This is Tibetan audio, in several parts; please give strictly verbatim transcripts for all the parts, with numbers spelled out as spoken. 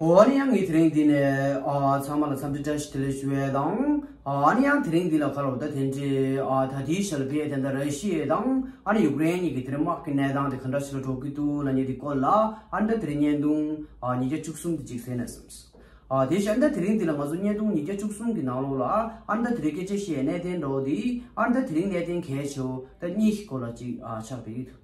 འོ་ཨ་ནི་ཡང་ངས་དེ་རིང་འདི་ནས་ཨ་ཚང་མ་ལ་འཚམས་འདྲི་བཀྲ་ཤིས་བདེ་ལེགས་ཞུ་ཡས་དང་། ཨ་ནི་ཡང་དེ་རིང་འདི་ལ་ཁ་ལོ་ད་དེ་འདྲའི་ཨ་ད་ལྟའི་ཆ་ལ་ཕེ་དེ་འདྲ་ར་ཤི་ཡ་དང་ཨ་ནི་ཡུཀ་རེན་གཉིས་ཀྱི་དེ་རིང་དམག་གི་གནས་སྟངས་དེ་ག་འདྲ་ཞིག་ལ་འགྲོ་གི་འདུག་ལབ་མཁན་དེ་སྐོར་ལ་ཨ་ནི་ད་དེ་རིང་བརྙན་ཐུང་ཨ་ཉིས་བརྒྱ་བཅུ་གསུམ་དེ་ཅིག་གསན་ན་བསམས། ཨ་དེ་བཞིན་ད་དེ་རིང་འདི་ལ་ང་ཚོ་བརྙན་ཐུང་ཉིས་བརྒྱ་བཅུ་གསུམ་གི་ནང་ལོགས་ལ་ཨ་ནི་ད་དེ་རིང་སྐད་ཆ་བཤད་གནད་དོན་འདྲ་བོ་དེ་ཨ་ནི་ད་དེ་རིང་གནད་དོན་གལ་ཆེ་བོ་ད་གཉིས་ཀྱི་སྐོར་ལ་ཅིག་ཨ་ཆགས་བསྡད་ཀྱི་འདུག་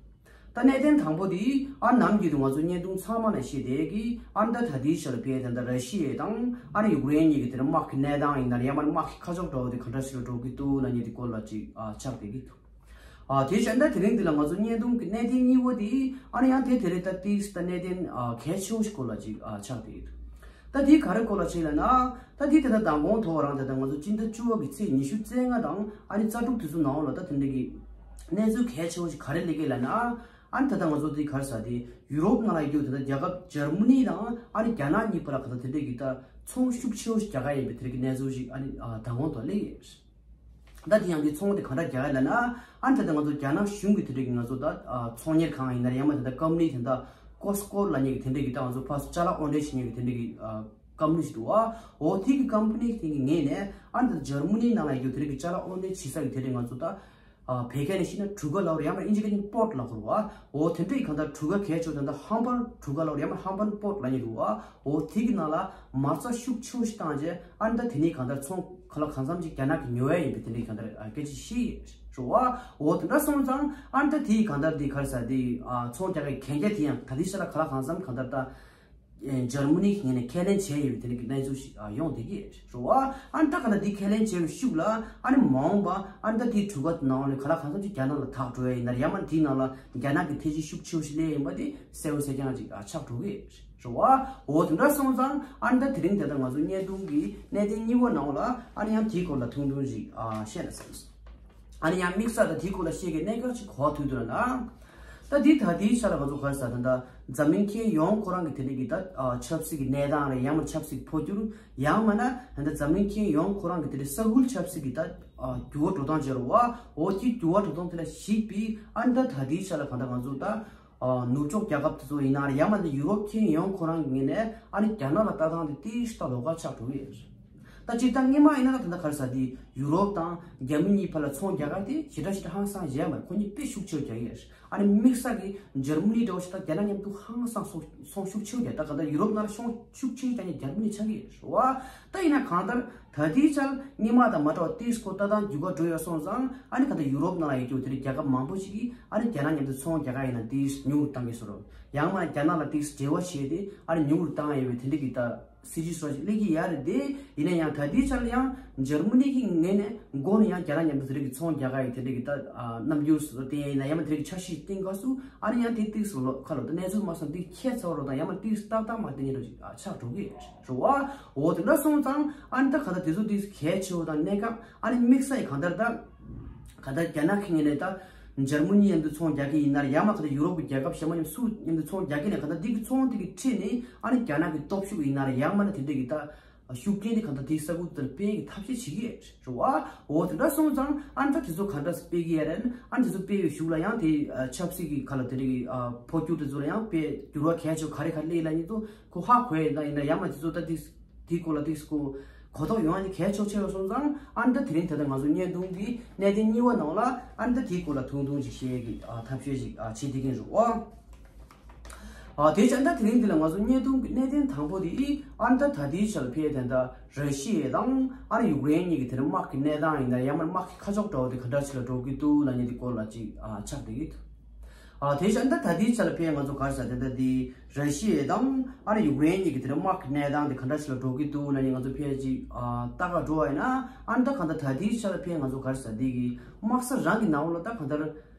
ད་གནད་དོན་དང་པོ་དེ་ཨ་ནི་ནམ་རྒྱུན་དུ་ང་ཚོ་བརྙན་ཐུང་ཚང་མ་ནང་བཤད་བསྡད་ཀྱི་ཨ་ནི་ད་ད་ལྟའི་ཆ་ལ་ཕེ་དེ་འདྲ་ར་ཤི་ཡ་དང་ཨ་ནི་ཡུཀ་རེན་གཉིས་ཀྱི་དེ་འདྲ་དམག་གི་གནས་སྟངས་ཡིན་ན་ཡང་མ་དམག་གི་ཁ་ཕྱོགས་འདྲ་བོ་དེ་ག་འདྲ་ཞིག་ལ་འགྲོ་གི་འདུག་ལབ་མཁན་དེ་སྐོར་ལ་ཅིག་ཨ་ཆགས་བསྡད་ཀྱི་འདུག་ཨ་དེ་བཞིན་ད་དེ་རིང་འདི་ལ་ང་ཚོ་བརྙན་ཐུང་གི་གནད་དོན་གཉིས་པོ་དེ་ཨ་ནི་ཡང་དེ་དེ་རེད། ད་ཏིས་ད་གནད་དོན་ཨ་གལ་ཆེ་བོ་ཞིག་སྐོར་ལ་ཅིག་ཨ་ཆགས་བསྡད་ཀྱི་འདུག་ད་དེ་ག་རེ་སྐོར་ལ་ཅིག་ལབ་ན། ད་དེ་ད་ལྟ་མདང་དགོང་ཐོག་རང་ད་ལྟ་ང་ཚོ་སྤྱི་ཟླ་བཅུ་པ་གི་ཚེས་ཉི་ཤུ་རྩ་ལྔ་དང་ཨ་ནི་རྩ་དྲུག་དེ་ཚོ་ནང་ལ་ད་དེ་འདྲ་གི་གནས་ཚུལ་གལ་ཆེ་བོ་ཞིག་ག་རེ་སླེབས་ཀྱི་ལབ་ན། ཨ་ནི་ད་ལྟ་ང་ཚོ་དེ་ག་རེ་ཟེར་དེ་ཡུ་རོབ་ནང་ལ་ཡོད་ད་ལྟ་རྒྱལ་ཁབ་འཇར་མ་ནི་དང་ཨ་ནི་རྒྱ་ནག་གཉིས་བར་ལ་ག་ད་དེ་འདྲ་གི་ད་ཚོང་ཤུགས་ཆེ་བོ་ཞིག་རྒྱག་ག་ཡིན་པའི་དེ་འདྲ་གི་གནས་ཚུལ་ཞིག་ཨ་ནི་ཨ་མདང་དགོང་ཐོག་སླེབས་ཡོད། ད་དེ་ཡང་དེ་ཚོང་དེ་ག་འདྲ་རྒྱག་ཡ་ལབ་ན། ཨ་ནི་ད་ལྟ་ང་ཚོ་རྒྱ་ནག་གཞུང་གི་དེ་འདྲ་གི་ང་ཚོ་ད་ཨ་ཚོང་གཉེར་ཁང་ཡིན་ན་ཡང་མ་དེ་འདྲ་ཀམ་པ་ནི་དེ་འདྲ་ཀོ་སི་ཀོ་ལབ་མཁན་གྱི་དེ་འདྲ་གི་ད་ང་ཚོ་ཕར་ཅ་ལག་འོར་འདྲེན་བྱེད་མཁན་གྱི་དེ་འདྲ་གི་ཨ་ཀམ་པ་ནི་ཞིག་འདུག་བ། འོ་དེ་གི་ཀམ་པ་ནི་དེ་གི་ངོས་ནས་ཨ་ནི་ད་འཇར་མ་ནི་ནང་ལ་ཡོད་དེ་འདྲ་གི་ཅ་ལག་འོར་འདྲེན་བྱེད་ས་གི་དེ་འདྲ་ང་ཚོ་ད་ཨ་བོད་སྐད་ནས་བཤད་ན་གྲུ་ཁ་ལབ་རེད། ཡང་མ་ཨིན་ཇི་སྐད་ནས་པོར་ཊི་ལབ་དགོས་རེད་བ། འོ་དེ་འདྲ་གི་གང་ལྟར་གྲུ་ཁ་གལ་ཆེ་བོ་དེ་འདྲ་ཧམ་པར་གྲུ་ཁ་ལབ་རེད། ཡང་མ་ཧམ་པར་པོར་ཊི་ལབ་མཁན་འདུག་བ། འོ་དེ་གི་ནང་ལ་མ་རྩ་ཤུགས་ཆེ་བོ་ཞིག་བཏང་རྗེས་ཨ་ནི་ད་དེ་ནས་གང་ལྟར་ཚོང་ག་ལ་གང་འཚམ་ཅིག་རྒྱ་ནག་གི་ཉོ་ཡ་ཡིན་པའི་དེ་འདྲའི་གང་ལྟར་ཨ་སྐད་ཆ་བཤད་རེད་བ། འོ་དེ་འདྲ་སོང་ཙང་ཨ་ནི་ད་དེའི་གང་ལྟར་དེ་ག་རེ་ཟེར་དེ་ཨ་ཚོང་རྒྱག་གི་གན་རྒྱ་དེ་ཡང་ད་ལྟའི་ཆ་ལ་ག་ལ་གང་འཚམ་གང་ལྟར་ད་ཨེ་འཇར་མ་ནི་གི་ངོས་ནས་ཁས་ལེན་བྱས་ཡོད་པའི་དེ་འདྲའི་གི་གནས་ཚུལ་ཞིག་ཨ་ཡོང་བསྡད་ཀྱི་རེད་བ། ཨ་ནི་ད་གང་ལྟར་དེ་ཁས་ལེན་བྱས་པའི་ཤུགས་ལ་ཨ་ནི་མ་འོངས་པ་ཨ་ནི་ད་དེའི་གྲུ་ཁ་ནང་ལ་ག་ལ་གང་འཚམ་ཅིག་རྒྱ་ནག་ལ་ཐག་འགྲོ་ཡ་ཡིན་ན་ཡང་མ་དེའི་ནང་ལ་རྒྱ་ནག་གི་ཐེ་ཇུས་ཤུགས་ཆེ་བོ་ཞིག་སླེབས་ཡིན་པ་དེ་གསལ་པོ་གསལ་རྐྱང་ཅིག་ཨ་ཆགས་འགྲོ་གི་རེད། རེད་བ། འོ་དེ་འདྲ་སོང་ཙང་ཨ་ནི་ད་དེ་རིང་དེ་ལྟར་ང་ཚོ་བརྙན་ཐུང་གི་གནད་དོན་གཉིས་པ་ནང་ལ་ཨ་ནི་ཡང་དེའི་སྐོར་ལ་ཐུང་ཐུང་ཞིག་ཨ་བཤད་ན་བསམས། ཨ་ནི་ཡང་དམིགས་བསལ་ད་དེའི་སྐོར་ལ་བཤད་མཁན་གནད་འགག་ཅིག་ག་པར་ཐུག་འདུག་ལབ་ན། ད་དེ་ད་དེའི་ཆ་ལ་ང་ཚོ་ག་རེ་ཟེར་ད་ད་འཛམ་གླིང་ཁྱོན་ཡོངས་ཁོ་རང་གི་དེ་འདྲ་གི་ད་ཨ་ཆབ་སྲིད་ཀྱི་གནས་སྟངས་རེད། ཡང་མ་ཆབ་སྲིད་ཀྱི་འཕོ་འགྱུར། ཡང་མིན་ན་ད་ད་འཛམ་གླིང་ཁྱོན་ཡོངས་ཁོ་རང་གི་དེ་འདྲ་ས་ཁུལ་ཆབ་སྲིད་ཀྱི་ད་ཨ་འགྱུར་བ་འགྲོ་སྟངས་བྱེད་རེད་བ། འོ་དེ་འགྱུར་བ་འགྲོ་སྟངས་དེ་ལ་གཞིགས་པའི་ཨ་ནི་ད་ད་དེའི་ཆ་ལ་གང་ལྟར་ང་ཚོ་ད། ཨ་ནུབ་ཕྱོགས་རྒྱལ་ཁབ་དེ་ཚོ་ཡིན་ན་རེད། ཡང་མིན་ན་ཡུ་རོབ་ཁྱོན་ཡོངས་ཁོ་རང་གི་ངོས་ནས་ཨ་ནི་རྒྱ་ནག་ལ་ལྟ་སྟངས་དེ་ཏིས་ད་ལོགས་ཀ་ཆགས་འགྲོ་གི་ཡོད་རེད། ད་སྤྱིར་བཏང་སྔོན་མ་ཡིན་ན་ད་ལྟ་ག་རེ་ཟེར་དེ་ཡུ་རོབ་དང་རྒྱ་མི་གཉིས་བར་ལ་ཚོང་རྒྱག་ག་དེ་ཞེ་དྲག་ཞེ་དྲག་ཧང་སང་བྱས་མ་རེད། ཁོ་གཉིས་དཔེ་ཤུགས་ཆེ་རྒྱག་གི་ཡོད་རེད། ཨ་ནི་དམིགས་བསལ་གྱི་འཇར་མ་ནི་འདྲ་བོ་ཞིག་ད་རྒྱ་ནག་མཉམ་དུ་ཧང་སང་ཚོང་ཚོང་ཤུགས་ཆེ་རྒྱག་ད་ག་ད་ཡུ་རོབ་ནང་ལ་ཚོང་ཤུགས་ཆེ་རྒྱག་མཁན་འཇར་མ་ནི་ཆགས་ཀྱི་ཡོད་རེད་བ། ད་ཡིན་ན་གང་ལྟར། ད་ལྟའི་ཆར་སྔོན་མ་དང་མ་འདྲ་བ་ཏིས་ཁོ་ལྟ་སྟངས་འགྱུར་བ་འགྲོ་ཡོད་སོང་ཙང་ཨ་ནི་ག་ད་ཡུ་རོབ་ནང་ལ་ཡོད་རྒྱུ་དེ་འདྲའི་རྒྱལ་ཁབ་མང་པོ་ཞིག་གིས་ཨ་ནི་རྒྱ་ནག་མཉམ་དུ་ཚོང་རྒྱག་ག་ཡིན་ན་ཏིས་ཉུང་རུ་བཏང་གི་སོ་རོ། ཡང་མིན་ན་རྒྱ་ནག་ལ་ཏིས་འབྲེལ་བ་བྱས་ཏེ་ཨ་ནི་ཉུང་རུ་བཏང་ཡོད་པའི་དེ་འདྲའི་གི་ད་སྲིད་ཇུས་སོགས་ཤིག་སླེབས་ཀྱི་ཡོད་རེད་དེ། ཡིན་ན་ཡང་ད་ལྟའི་ཆར་ལ་ཡང་འཇར་མ་ནི་གི་ངོས་ནས་མགོ་ནས་ཡང་རྒྱ་ནག་མཉམ་དུ་དེ་འདྲའི་གི་ཚོང་རྒྱག་ག་ཡི་དེ་འདྲའི་གི་ད་རྣམ་འགྱུར་སོགས་བསྟན་ཡ་ཡིན་ན་ཡང་མིན་དེ་འདྲའི་གི་འཆར་གཞི་བཏིང་སྐབས་སུ་ཨ་ནི་ཡང་དེ་ཏིས་ལོ་ཁ་ལོ་ད་གནས་ཚུལ་མ་སོང་དེ་ཁྱད་མཚར་བ་རོ་དང་ཡང་མིན་ཏིས་ཏག་ཏག་མ་བསྟན་ཡ་རོ་ཞིག་ཆགས་འགྲོ་གི་རེད་བ། འོ་དེ་འདྲ་སོང་ཙང་ཨ་ནི་ད་ག་ད་དེ་ཚོ་དེ་གལ་ཆེ་བོ་དང་གནད་འགག་ཨ་ནི་དམིགས་བསལ་གང་ལྟར་ད་ག་ད་རྒྱ་ནག་གི་ངོས་ནས་ད་འཇར་མ་ནི་མཉམ་དུ་ཚོང་རྒྱག་གི་ཡིན་ན་ཡང་མ་ག་ད་ཡུ་རོབ་ཀྱི་རྒྱལ་ཁབ་གཞན་པ་མཉམ་སུ་མཉམ་དུ་ཚོང་རྒྱག་གི་ནས་ག་ད་དེ་གི་ཚོང་དེ་གི་ཁྲིད་ནས་ཨ་ནི་རྒྱ་ནག་གི་སྟོབས་ཤུགས་ཡིན་ན་ཡང་མ་ན་དེ་འདྲ་གི་ད་ཤུགས་རྐྱེན་དེ་ག་ད་དེ་ས་ཁུལ་དེར་སྤེལ་གི་ཐབས་ཤེས་བྱེད་ཀྱི་རེད་བ། འོ་དེ་འདྲ་སོང་ཙང་ཨ་ནི་ད་དེ་ཚོ་ག་འདྲ་སྤེལ་གི་ཡ་རེད། ཨ་ནི་དེ་ཚོ་སྤེལ་བའི་གཞུག་ལ་ཡང་དེ་ཆབ་སྲིད་ཀྱི་ག་ལ་དེ་འདྲ་གི་འཕོ་འགྱུར་དེ་ཚོ་ལ་ཡང་དཔེ་འགྱུར་བ་གལ་ཆེ་ག་རེ་ག་རེ་སླེབས་ལ་ཉིད་དུ། ཁོ་ཧ་གོ་ཡ་ཡིན་ན་ཡིན་ན་ཡང་མ་དེ་ཚོ་ད་དེ་དེའི་སྐོར་ལ་དེ་སྐོར་གོ་རྟོགས་ཡོང་ཡ་དེ་གལ་ཆེ་ཆེ་བ་སོང་ཙང་ཨ་ནི་ད་དེ་རིང་ད་ལྟ་ང་ཚོ་བརྙན་ཐུང་གི་གནད་དོན་གཉིས་པ་ནང་ལ་ཨ་ནི་ད་དེའི་སྐོར་ལ་ཐུང་ཐུང་ཅིག་བཤད་ཀྱི་ཨ་ཐབས་ཤེས་ཅིག་ཨ་བྱེད་བསྡད་ཀྱིན་རེད་བ། ཨ་དེ་བྱས་ད་དེ་རིང་འདི་ལ་ང་ཚོ་བརྙན་ཐུང་གི་གནད་དོན་དང་པོ་དེ་ཨ་ནི་ད་ད་ལྟའི་ཆར་ཕེ་དེ་འདྲ་ར་ཤི་ཡ་དང་ཨ་ནི་ཡུཀ་རེན་གཉིས་ཀྱི་དེ་རིང་དམག་གི་གནས་སྟངས་ཡིན་ན་ཡང་མ་དམག་གི་ཁ་ཕྱོགས་འདྲ་བོ་དེ་ག་འདྲ་ཞིག་ལ་འགྲོ་གི་འདུག་ལབ་མཁན་དེ་སྐོར་ལ་ཅིག་ཨ་ཆགས་བསྡད་ཀྱི་འདུག་ཨ་དེ་བཞིན་ད་ད་ལྟའི་ཆ་ལ་ཕེ་ང་ཚོ་ག་རེ་ཟེར་དེ་འདྲ་དེ་ར་ཤི་ཡ་དང་ཨ་ནི་ཡུཀ་རེན་གཉིས་ཀྱི་དེ་འདྲ་དམག་གི་གནས་སྟངས་དེ་ག་འདྲ་ཞིག་ལ་འགྲོ་གི་འདུག་ན་ནི་ང་ཚོ་ཕེ་ཅིག་ཨ་ལྟ་ག་འགྲོ་བ་ཡིན་ན་ཨ་ནི་ད་གང་ལྟར་ད་ལྟའི་ཆ་ལ་ཕེ་ང་ཚོ་ག་རེ་ཟེར་དེ་གི་དམག་ས་རང་གི་ནང་ལ་ད་གང་ལྟར་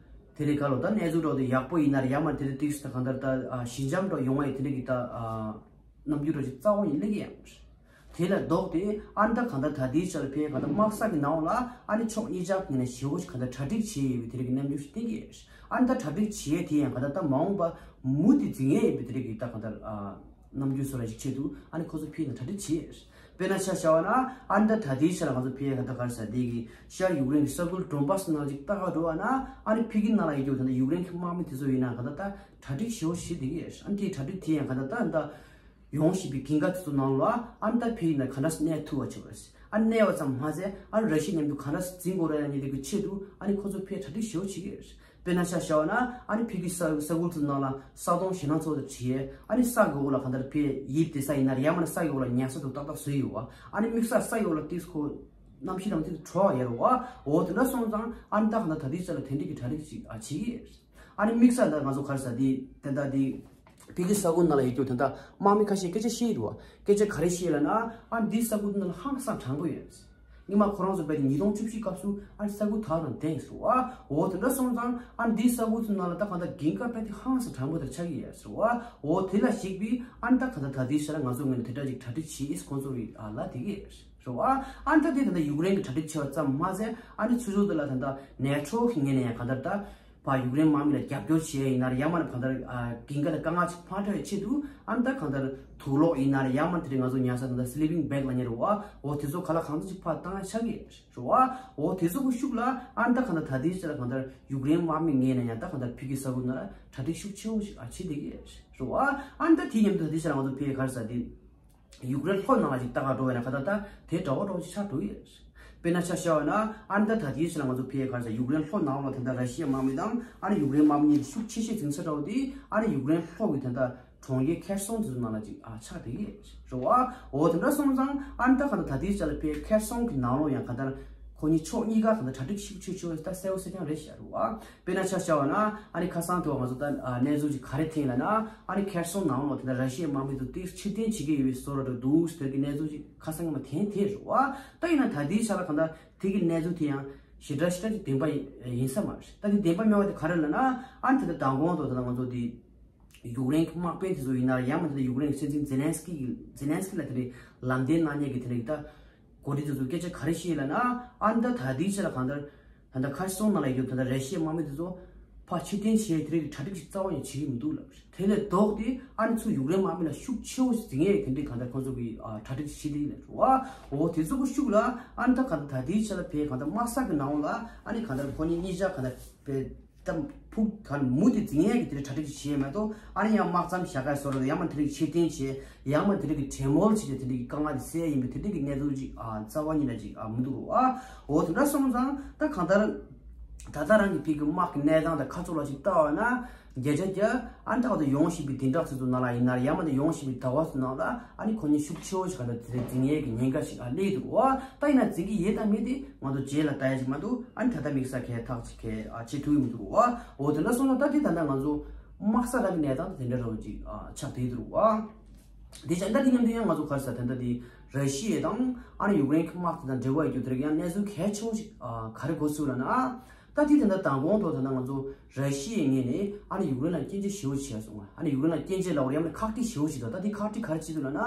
དེ་རེད་ག་ལོ་ད་གནས་ཚུལ་འགྲོ་དེ་ཡག་པོ་ཡིན་ན་རེད་ཡང་མ་དེ་རེད་ཏིག་ས་ད་གང་ལྟར་ད་ཨ་ཞི་འཇམ་འགྲོ་ཡོང་བ་ཡི་དེ་འདྲ་གི་ད་ཨ་རྣམ་འགྱུར་འགྲོ་ཅིག་རྩ་བ་ཉིད་སླེབས་ཀྱི་ཡང་མ་རེད། དེ་ལ་ལྡོག་སྟེ་ཨ་ནི་ད་གང་ལྟར་ད་ལྟའི་ཆར་ཕེ་གང་ལྟར་དམག་ས་གི་ནང་ལ་ཨ་ནི་ཕྱོགས་གཉིས་ཆ་ངོས་ནས་ཞེ་བོ་ཞིག་གང་ལྟར་གྲ་སྒྲིག་བྱས་ཡོད་པའི་དེ་རིགས་ཀྱི་རྣམ་འགྱུར་ཞིག་བསྟན་གྱི་ཡོད། ཨ་ནི་ད་གྲ་སྒྲིག་བྱས་དེ་ཡང་གང་ལྟར་ད་མ་འོངས་པ་མུ་མཐུད་འཛིན་ངེས་ཡོད་པའི་དེ་རིགས་ཀྱི་ད་གང་ལྟར་ཨ་རྣམ་འགྱུར་བཟོ་ར་ཞིག་ཆེད་དུ་ཨ་ནི་ཁོ་ཚོ་ཕེ་ཡིན་ན་གྲ་སྒྲིག་བྱས་ཡོད། དཔེར་ན་ཆ་བཞག་པ་ན་ཨ་ནི་ད་ད་ལྟའི་ཆར་ང་ཚོ་ཕེ་གང་ལྟར་ག་རེ་ཟེར་དེ་གི་ཤར་ཡུཀ་རེན་གྱི་ས་ཁུལ་ཌོན་པཱ་སི་ནང་ཅིག་ལྟ་ག་འགྲོ་བ་ན་ཨ་ནི་ཕི་གི་ནང་ལ་ཡོད་རྒྱུ་ད་ལྟ་ཡུཀ་རེན་གྱི་དམག་མི་དེ་ཚོ་ཡིན་ན་གང་ལྟར་ད་གྲ་སྒྲིག་ཞེ་བོ་ཞིག་བྱས་བསྡད་ཀྱི་ཡོད། ཨ་ནི་དེའི་གྲ་སྒྲིག་དེ་ཡང་གང་ལྟར་ད་ད། ཡོང་བཞིན་པའི་འགན་ཁག་དེ་ཚོ་ནང་ལ་ཨ་ནི་ད་ཕ་གི་ནང་ག་འདྲ་གནས་ཐུབ་པ་བྱེད་པ་རེད། ཨ་ནི་གནས་པ་ཙམ་མ་ཟད་ཨ་ནི་ར་ཤི་ཡ་མཉམ་དུ་ག་འདྲ་འཛིང་དགོས་རེད་ལབ་མཁན་དེ་གི་ཆེད་དུ་ཨ་ནི་ཁོ་ཚོ་ཕར་གྲ་སྒྲིག་ཞེ་པོ་བྱེད་ཀྱི་ཡོད་རེད། དཔེར་ན་ཆ་བཞག་པ་ན་ཨ་ནི་ཕ་གི་ས་ས་ཁུལ་དེ་ནང་ལ་ས་དོང་ཞེད་སྣང་ཚ་པོ་དེ་བྲིས། ཨ་ནི་ས་གི་འོག་ལ་གང་ལྟར་ཕར་ཡིབ་བསྡད་ས་ཡིན་ན་རེད། ཡང་མིན་ན་ས་གི་འོག་ལ་ཉལ་ས་དེ་ཏག་ཏག་བཟོས་ཡོད་པ། ཨ་ནི་དམིགས་བསལ་ས་གི་འོག་ལ་ཏོག་ཙམ་ཁོ་གནམ་གཤིས་ལ་ཏོག་ཙམ་དྲོ་བ་ཡོད་རེད་པ། འོ་དེ་འདྲ་སོང་ཙང་ཨ་ནི་ད་གང་ལྟར་ད་ལྟའི་ཆ་ལ་དེ་འདྲ་གི་གྲ་སྒྲིག་ཅིག་ཨ་བྱེད་ཀྱི་ཡོད་རེད། ཨ་ནི་དམིགས་བསལ་ད་ང་ཚོ་ག་རེ་ཟེར་དེ་དེ་འདྲ་དེ་ཕ་གི་ས་ཁུལ་ནང་ལ་ཡོད་རྒྱུ་དེ་འདྲ་དམག་མི་ཁ་ཤས་སྐད་ཆ་བཤད་ཡོད་རེད་པ། སྐད་ཆ་ག་རེ་བཤད་ལབ་ན་ཨ་ནི་འདི་ས་ཁུལ་ནང་ལ་ཧང་སང་དྲང་པོ་ཡོད། སྔོན་མ་ཁོ་རང་ཚོ་བལ་ཏེ་ཉིས་སྟོང་བཅུ་བཞི་སྐབས་སུ་ཨ་ནི་ས་ཁུལ་དག་དང་ལྡན་ཟེར་བ། འོ་དེ་འདྲ་སོང་ཙང་ཨ་ནི་འདི་ས་ཁུལ་ཚོ་ནང་ལ་ད་གང་ལྟར་འགན་ཁག་བལ་ཏེ་ཧང་སང་དྲང་པོ་དེ་ཆགས་ཀྱི་ཡོད་ཟེར་བ། འོ་དེ་ལ་གཞིགས་པའི་ཨ་ནི་ད་གང་ལྟར་ད་ལྟའི་ཆ་ལ་ང་ཚོ་ངོས་ནས་དེ་འདྲ་ཅིག་གྲ་སྒྲིག་བྱེད་ཨེ་ཁོང་ཚོ་གི་ཨ་ལ་དེ་གི་ཟེར་བ། ཨ་ནི་ད་དེ་ད་ལྟ་ཡུཀ་རེན་གི་གྲ་སྒྲིག་བྱས་པ་ཙམ་མ་ཟད་ཨ་ནི་ཚུར་ཕྱོགས་དེ་ལ་ད་ལྟ་ནེ་ཊོ་གི་ངོས་ནས་ཡང་གང་ལྟར་ད་ཕར་ཡུཀ་རེན་དམག་མི་ལ་རྒྱབ་སྐྱོར་བྱེད་ཡ་ཡིན་ན་རེད། ཡང་མིན་ན་གང་ལྟར་ཨ་འགན་ཁག་ལ་དཀའ་ངལ་ཅིག་མ་འཕྲད་པའི་ཆེད་དུ་ཨ་ནི་ད་གང་ལྟར་དུག་ལོག་ཡིན་ན་རེད། ཡང་མིན་ན་དེ་རིང་ང་ཚོ་ཉར་ས་གང་ལྟར་སི་ལི་པིང་བེག་ལབ་མཁན་རེད་པ། འོ་དེ་ཚོ་ག་ལ་གང་འཚམ་ཅིག་ཕར་བཏང་ཡ་ཆགས་ཀྱི་རེད་པ། འོ་དེ་ཚོ་གི་ཤུགས་ལ་ཨ་ནི་ད་གང་ལྟར་ད་ལྟའི་ཆ་ལ་གང་ལྟར་ཡུཀ་རེན་དམག་མི་ངོས་ནས་ཡང་ད་གང་ལྟར་ཕ་གི་ས་ཁུལ་ནང་ལ་གྲ་སྒྲིག་ཤུགས་ཆེ་བོ་ཞིག་ཨ་བྱེད་བསྡད་ཀྱི་རེད་པ། ཨ་ནི་ད་དེ་མཉམ་དུ་ད་ལྟའི་ཆ་ལ་ང་ཚོ་ཕ་གི་ག་རེ་ཟེར་དེ། ཡུཀ་རེན་ལྷོ་ནང་ལ་ཅིག་ལྟ་ག་འགྲོ་བས་ན་ག་ད་ད་དེ་འདྲ་བོ་འདྲ་བོ་ཅིག་ཆགས་འགྲོ་ཡི་རེད། དཔེར་ན་ཆ་བཞག་པ་ན་ཨ་ནི་ད་ད་ལྟའི་ཆ་ལ་ང་ཚོ་ཕ་གི་ག་རེ་ཟེར་ཡུཀ་རེན་ལྷོ་ནང་ལ་དེ་འདྲ་ར་ཤི་ཡའི་དམག་མི་དང་ཨ་ནི་ཡུཀ་རེན་དམག་མི་གཉིས་ཀྱི་ཤུགས་ཆེ་ཤོས་འཛིང་ས་འདྲ་བོ་དེ་ཨ་ནི་ཡུཀ་རེན་ལྷོ་གི་དེ་འདྲ་གྲོང་ཁྱེར་ཁེར་སོང་དེ་ཚོ་ནང་ལ་ཅིག་ཨ་ཆགས་བསྡད་ཀྱི་རེད་པ། འོ་དེ་འདྲ་སོང་ཙང་ཨ་ནི་ད་ག་ད་ད་ལྟའི་ཆ་ལ་ཕ་གི་ཁེར་སོང་གི་ནང་ལོགས་ཡང་ག་ད་ཁོ་གཉིས་ཕྱོགས་གཉིས་ཀ་ག་ད་གྲ་སྒྲིག་ཤུགས་ཆེ་ཤོས་ད་གསལ་པོ་གསལ་རྐྱང་རེད་ཤག་རེད་པ། དཔེར་ན་ཆ་བཞག་པ་ན་ཨ་ནི་ཁ་སང་དུ་ང་ཚོ་ད་ཨ་གནས་ཚུལ་ཅིག་ག་རེ་ཐོན་ལབ་ན་ཨ་ནི་ཁེར་སོང་ནང་ལོགས་དེ་འདྲ་ར་ཤི་ཡའི་དམག་མི་ཚོ་ཏོག་ཙམ་ཕྱིར་འཐེན་བྱེད་ཀྱི་ཡོད་པའི་བཟོ་འདྲ་འདུག་ཟེར་གྱི་གནས་ཚུལ་ཅིག་ཁ་སང་མ་ཐོན་ཐལ་རེད་པ། ད་ཡིན་ན་ད་ལྟའི་ཆ་ལ་གང་ལྟར་དེ་གི་གནས་ཚུལ་དེ་ཡང་ཞེ་དྲག་ཞེ་དྲག་ཅིག་བདེན་པ་ཡིན་ཡིན་ས་མ་རེད། ད་དེ་བདེན་པ་མེད་པ་དེ་ག་རེ་ལབ་ན་ཨ་ནི་ད་ལྟ་མདང་དགོང་དུ་ད་ལྟ་ང་ཚོ་དེ་ཡུཀ་རེན་གྱི་དམག་དཔོན་དེ་ཚོ་ཡིན་ན་ཡང་མིན་ད་ལྟ་ཡུཀ་རེན་གྱི་སྲིད་འཛིན་ཛེ་ལན་སི་ཀི་གི་ཛེ་ལན་སི་ཀི་ལ་དེ་རིང་ལམ་སྟོན་གནང་མཁན་གྱི་དེ་རིང་ད་འགོ་ཁྲིད་དེ་ཚོ་སྐད་ཆ་ག་རེ་བཤད་ལབ་ན་ཨ་ནི་ད་ད་ལྟའི་ཆ་ལ་གང་ལྟར་ད་ལྟ་ཁ་སང་ནང་ལ་ཡོད་རྒྱུ་ད་ལྟ་ར་ཤི་ཡའི་དམག་མི་དེ་ཚོ་ཕར་ཕྱིར་འཐེན་བྱེད་ཡས་དེ་རིང་གི་གྲ་སྒྲིག་ཅིག་རྩ་བ་ནས་བྱེད་ཀྱི་མི་འདུག་ལབ་རེད། དེ་ལས་ལྡོག་སྟེ་ཨ་ནི་ཚུར་ཡུཀ་རེན་དམག་མི་ལ་ཤུགས་ཆེ་བོ་ཞིག་འཛིང་ཡས་དེ་འདྲའི་གང་ལྟར་ཁོང་ཚོ་གི་ཨ་གྲ་སྒྲིག་བྱེད་དེ་ཡིན་ལབ་རེད་པ། འོ་དེ་ཚོ་གི་ཤུགས་ལ་ཨ་ནི་ད་གང་ལྟར་ད་ལྟའི་ཆ་ལ་ཕ་གི་གང་ལྟར་དམག་ས་གི་ནང་ལ་ཨ་ནི་གང་ལྟར་ཁོ་གཉིས་གཉིས་ཆ་གང་ལྟར་ཕར་ད་ཕུགས་གང་མུ་མཐུད་འཛིང་ཡས་ཀྱི་དེ་འདྲའི་གྲ་སྒྲིག་ཅིག་བྱེད་ཡས་མ་གཏོགས་ཨ་ནི་ཡང་དམག་མཚམས་བཞག་ག་བཟོ་འདྲ་ཡང་མིན་དེ་རིང་ཕྱིར་འཐེན་བྱེད་ཡང་མིན་དེ་རིང་གི་གྲོས་མོལ་བྱེད་ཡས་དེ་འདྲའི་གི་དཀའ་ངལ་དེ་སེལ་ཡས་ཡིན་པའི་དེ་འདྲའི་གི་གནས་ཚུལ་ཅིག་ཨ་རྩ་བ་ཉིད་ནས་ཅིག་ཨ་མི་འདུག་རེད་པ། འོ་དེ་འདྲ་སོང་ཙང་ད་གང་ལྟར་ད་ལྟ་རང་གི་ཕ་གི་དམག་གི་གནས་སྟངས་དང་ཁ་ཕྱོགས་ལ་ཅིག་ལྟ་བ་ན་བརྒྱ་ཆ་བརྒྱ་ཨ་ནི་ད་གང་ལྟར་ཡོང་བཞིན་པའི་བདུན་ཕྲག་ཚོ་ཚོ་ནང་ལ་ཡིན་ན་ཡང་མིན་ད་ཡོང་བཞིན་པའི་ཟླ་བ་ཚོ་ནང་ལ་ཨ་ནི་ཁོ་གཉིས་ཤུགས་ཆེ་བོ་ཞིག་གང་ལྟར་དེ་འཛིང་ཡས་ཀྱི་ཉེན་ཁ་ཞིག་ཨ་སླེབས་འདུག་རེད་པ། ད་ཡིན་ན་འཛིང་གི་ཡོད་དང་མེད་དེ་ང་ཚོ་རྗེས་ལ་ལྟ་ཡ་ཞིག་མ་གཏོགས་ཨ་ནི་ད་ལྟ་དམིགས་བསལ་གང་ཐག་ཅིག་གང་ཨ་བྱེད་ཐུབ་ཀྱི་མི་འདུག་རེད་པ། འོ་དེ་འདྲ་སོང་ཙང་ད་དེ་ད་ལྟ་ང་ཚོ་དམག་ས་རང་གི་གནས་སྟངས་དེ་དེ་འདྲ་འདྲ་བོ་ཅིག་ཨ་ཆགས་བསྡད་འདུག་རེད་པ། དེ་བྱས་ད་དེ་མཉམ་དུ་ཡང་ང་ཚོ་ག་རེ་ཟེར་ད་ལྟ་དེ་ར་ཤི་ཡ་དང་ཨ་ནི་ཡུཀ་རེན་གྱི་དམག་དེ་དང་འབྲེལ་བ་ཡོད་རྒྱུ་དེ་རིགས་ཡང་གནས་ཚུལ་གལ་ཆེ་བོ་ཞིག་ཨ་ག་རེ་གོ་ཚུལ་ལབ་ན་ད་དེ་དེ་འདྲ་མདང་དགོང་ཐོག་ད་ལྟ་ང་ཚོ་ར་ཤི་ཡའི་ངོས་ནས་ཨ་ནི་ཡུཀ་རེན་ལ་སྐྱོན་བརྗོད་ཞེ་པོ་བྱས་སོང་བ། ཨ་ནི་ཡུཀ་རེན་ལ་སྐྱོན་བརྗོད་ལབ་དགོས་རེད་ཡང་ན་ཁག་དཀྲི་ཞེ་པོ་ཞིག་འདུག་ད་དེ་ཁག་དཀྲི་ག་རེ་བྱེད་འདུག་ལབ་ན་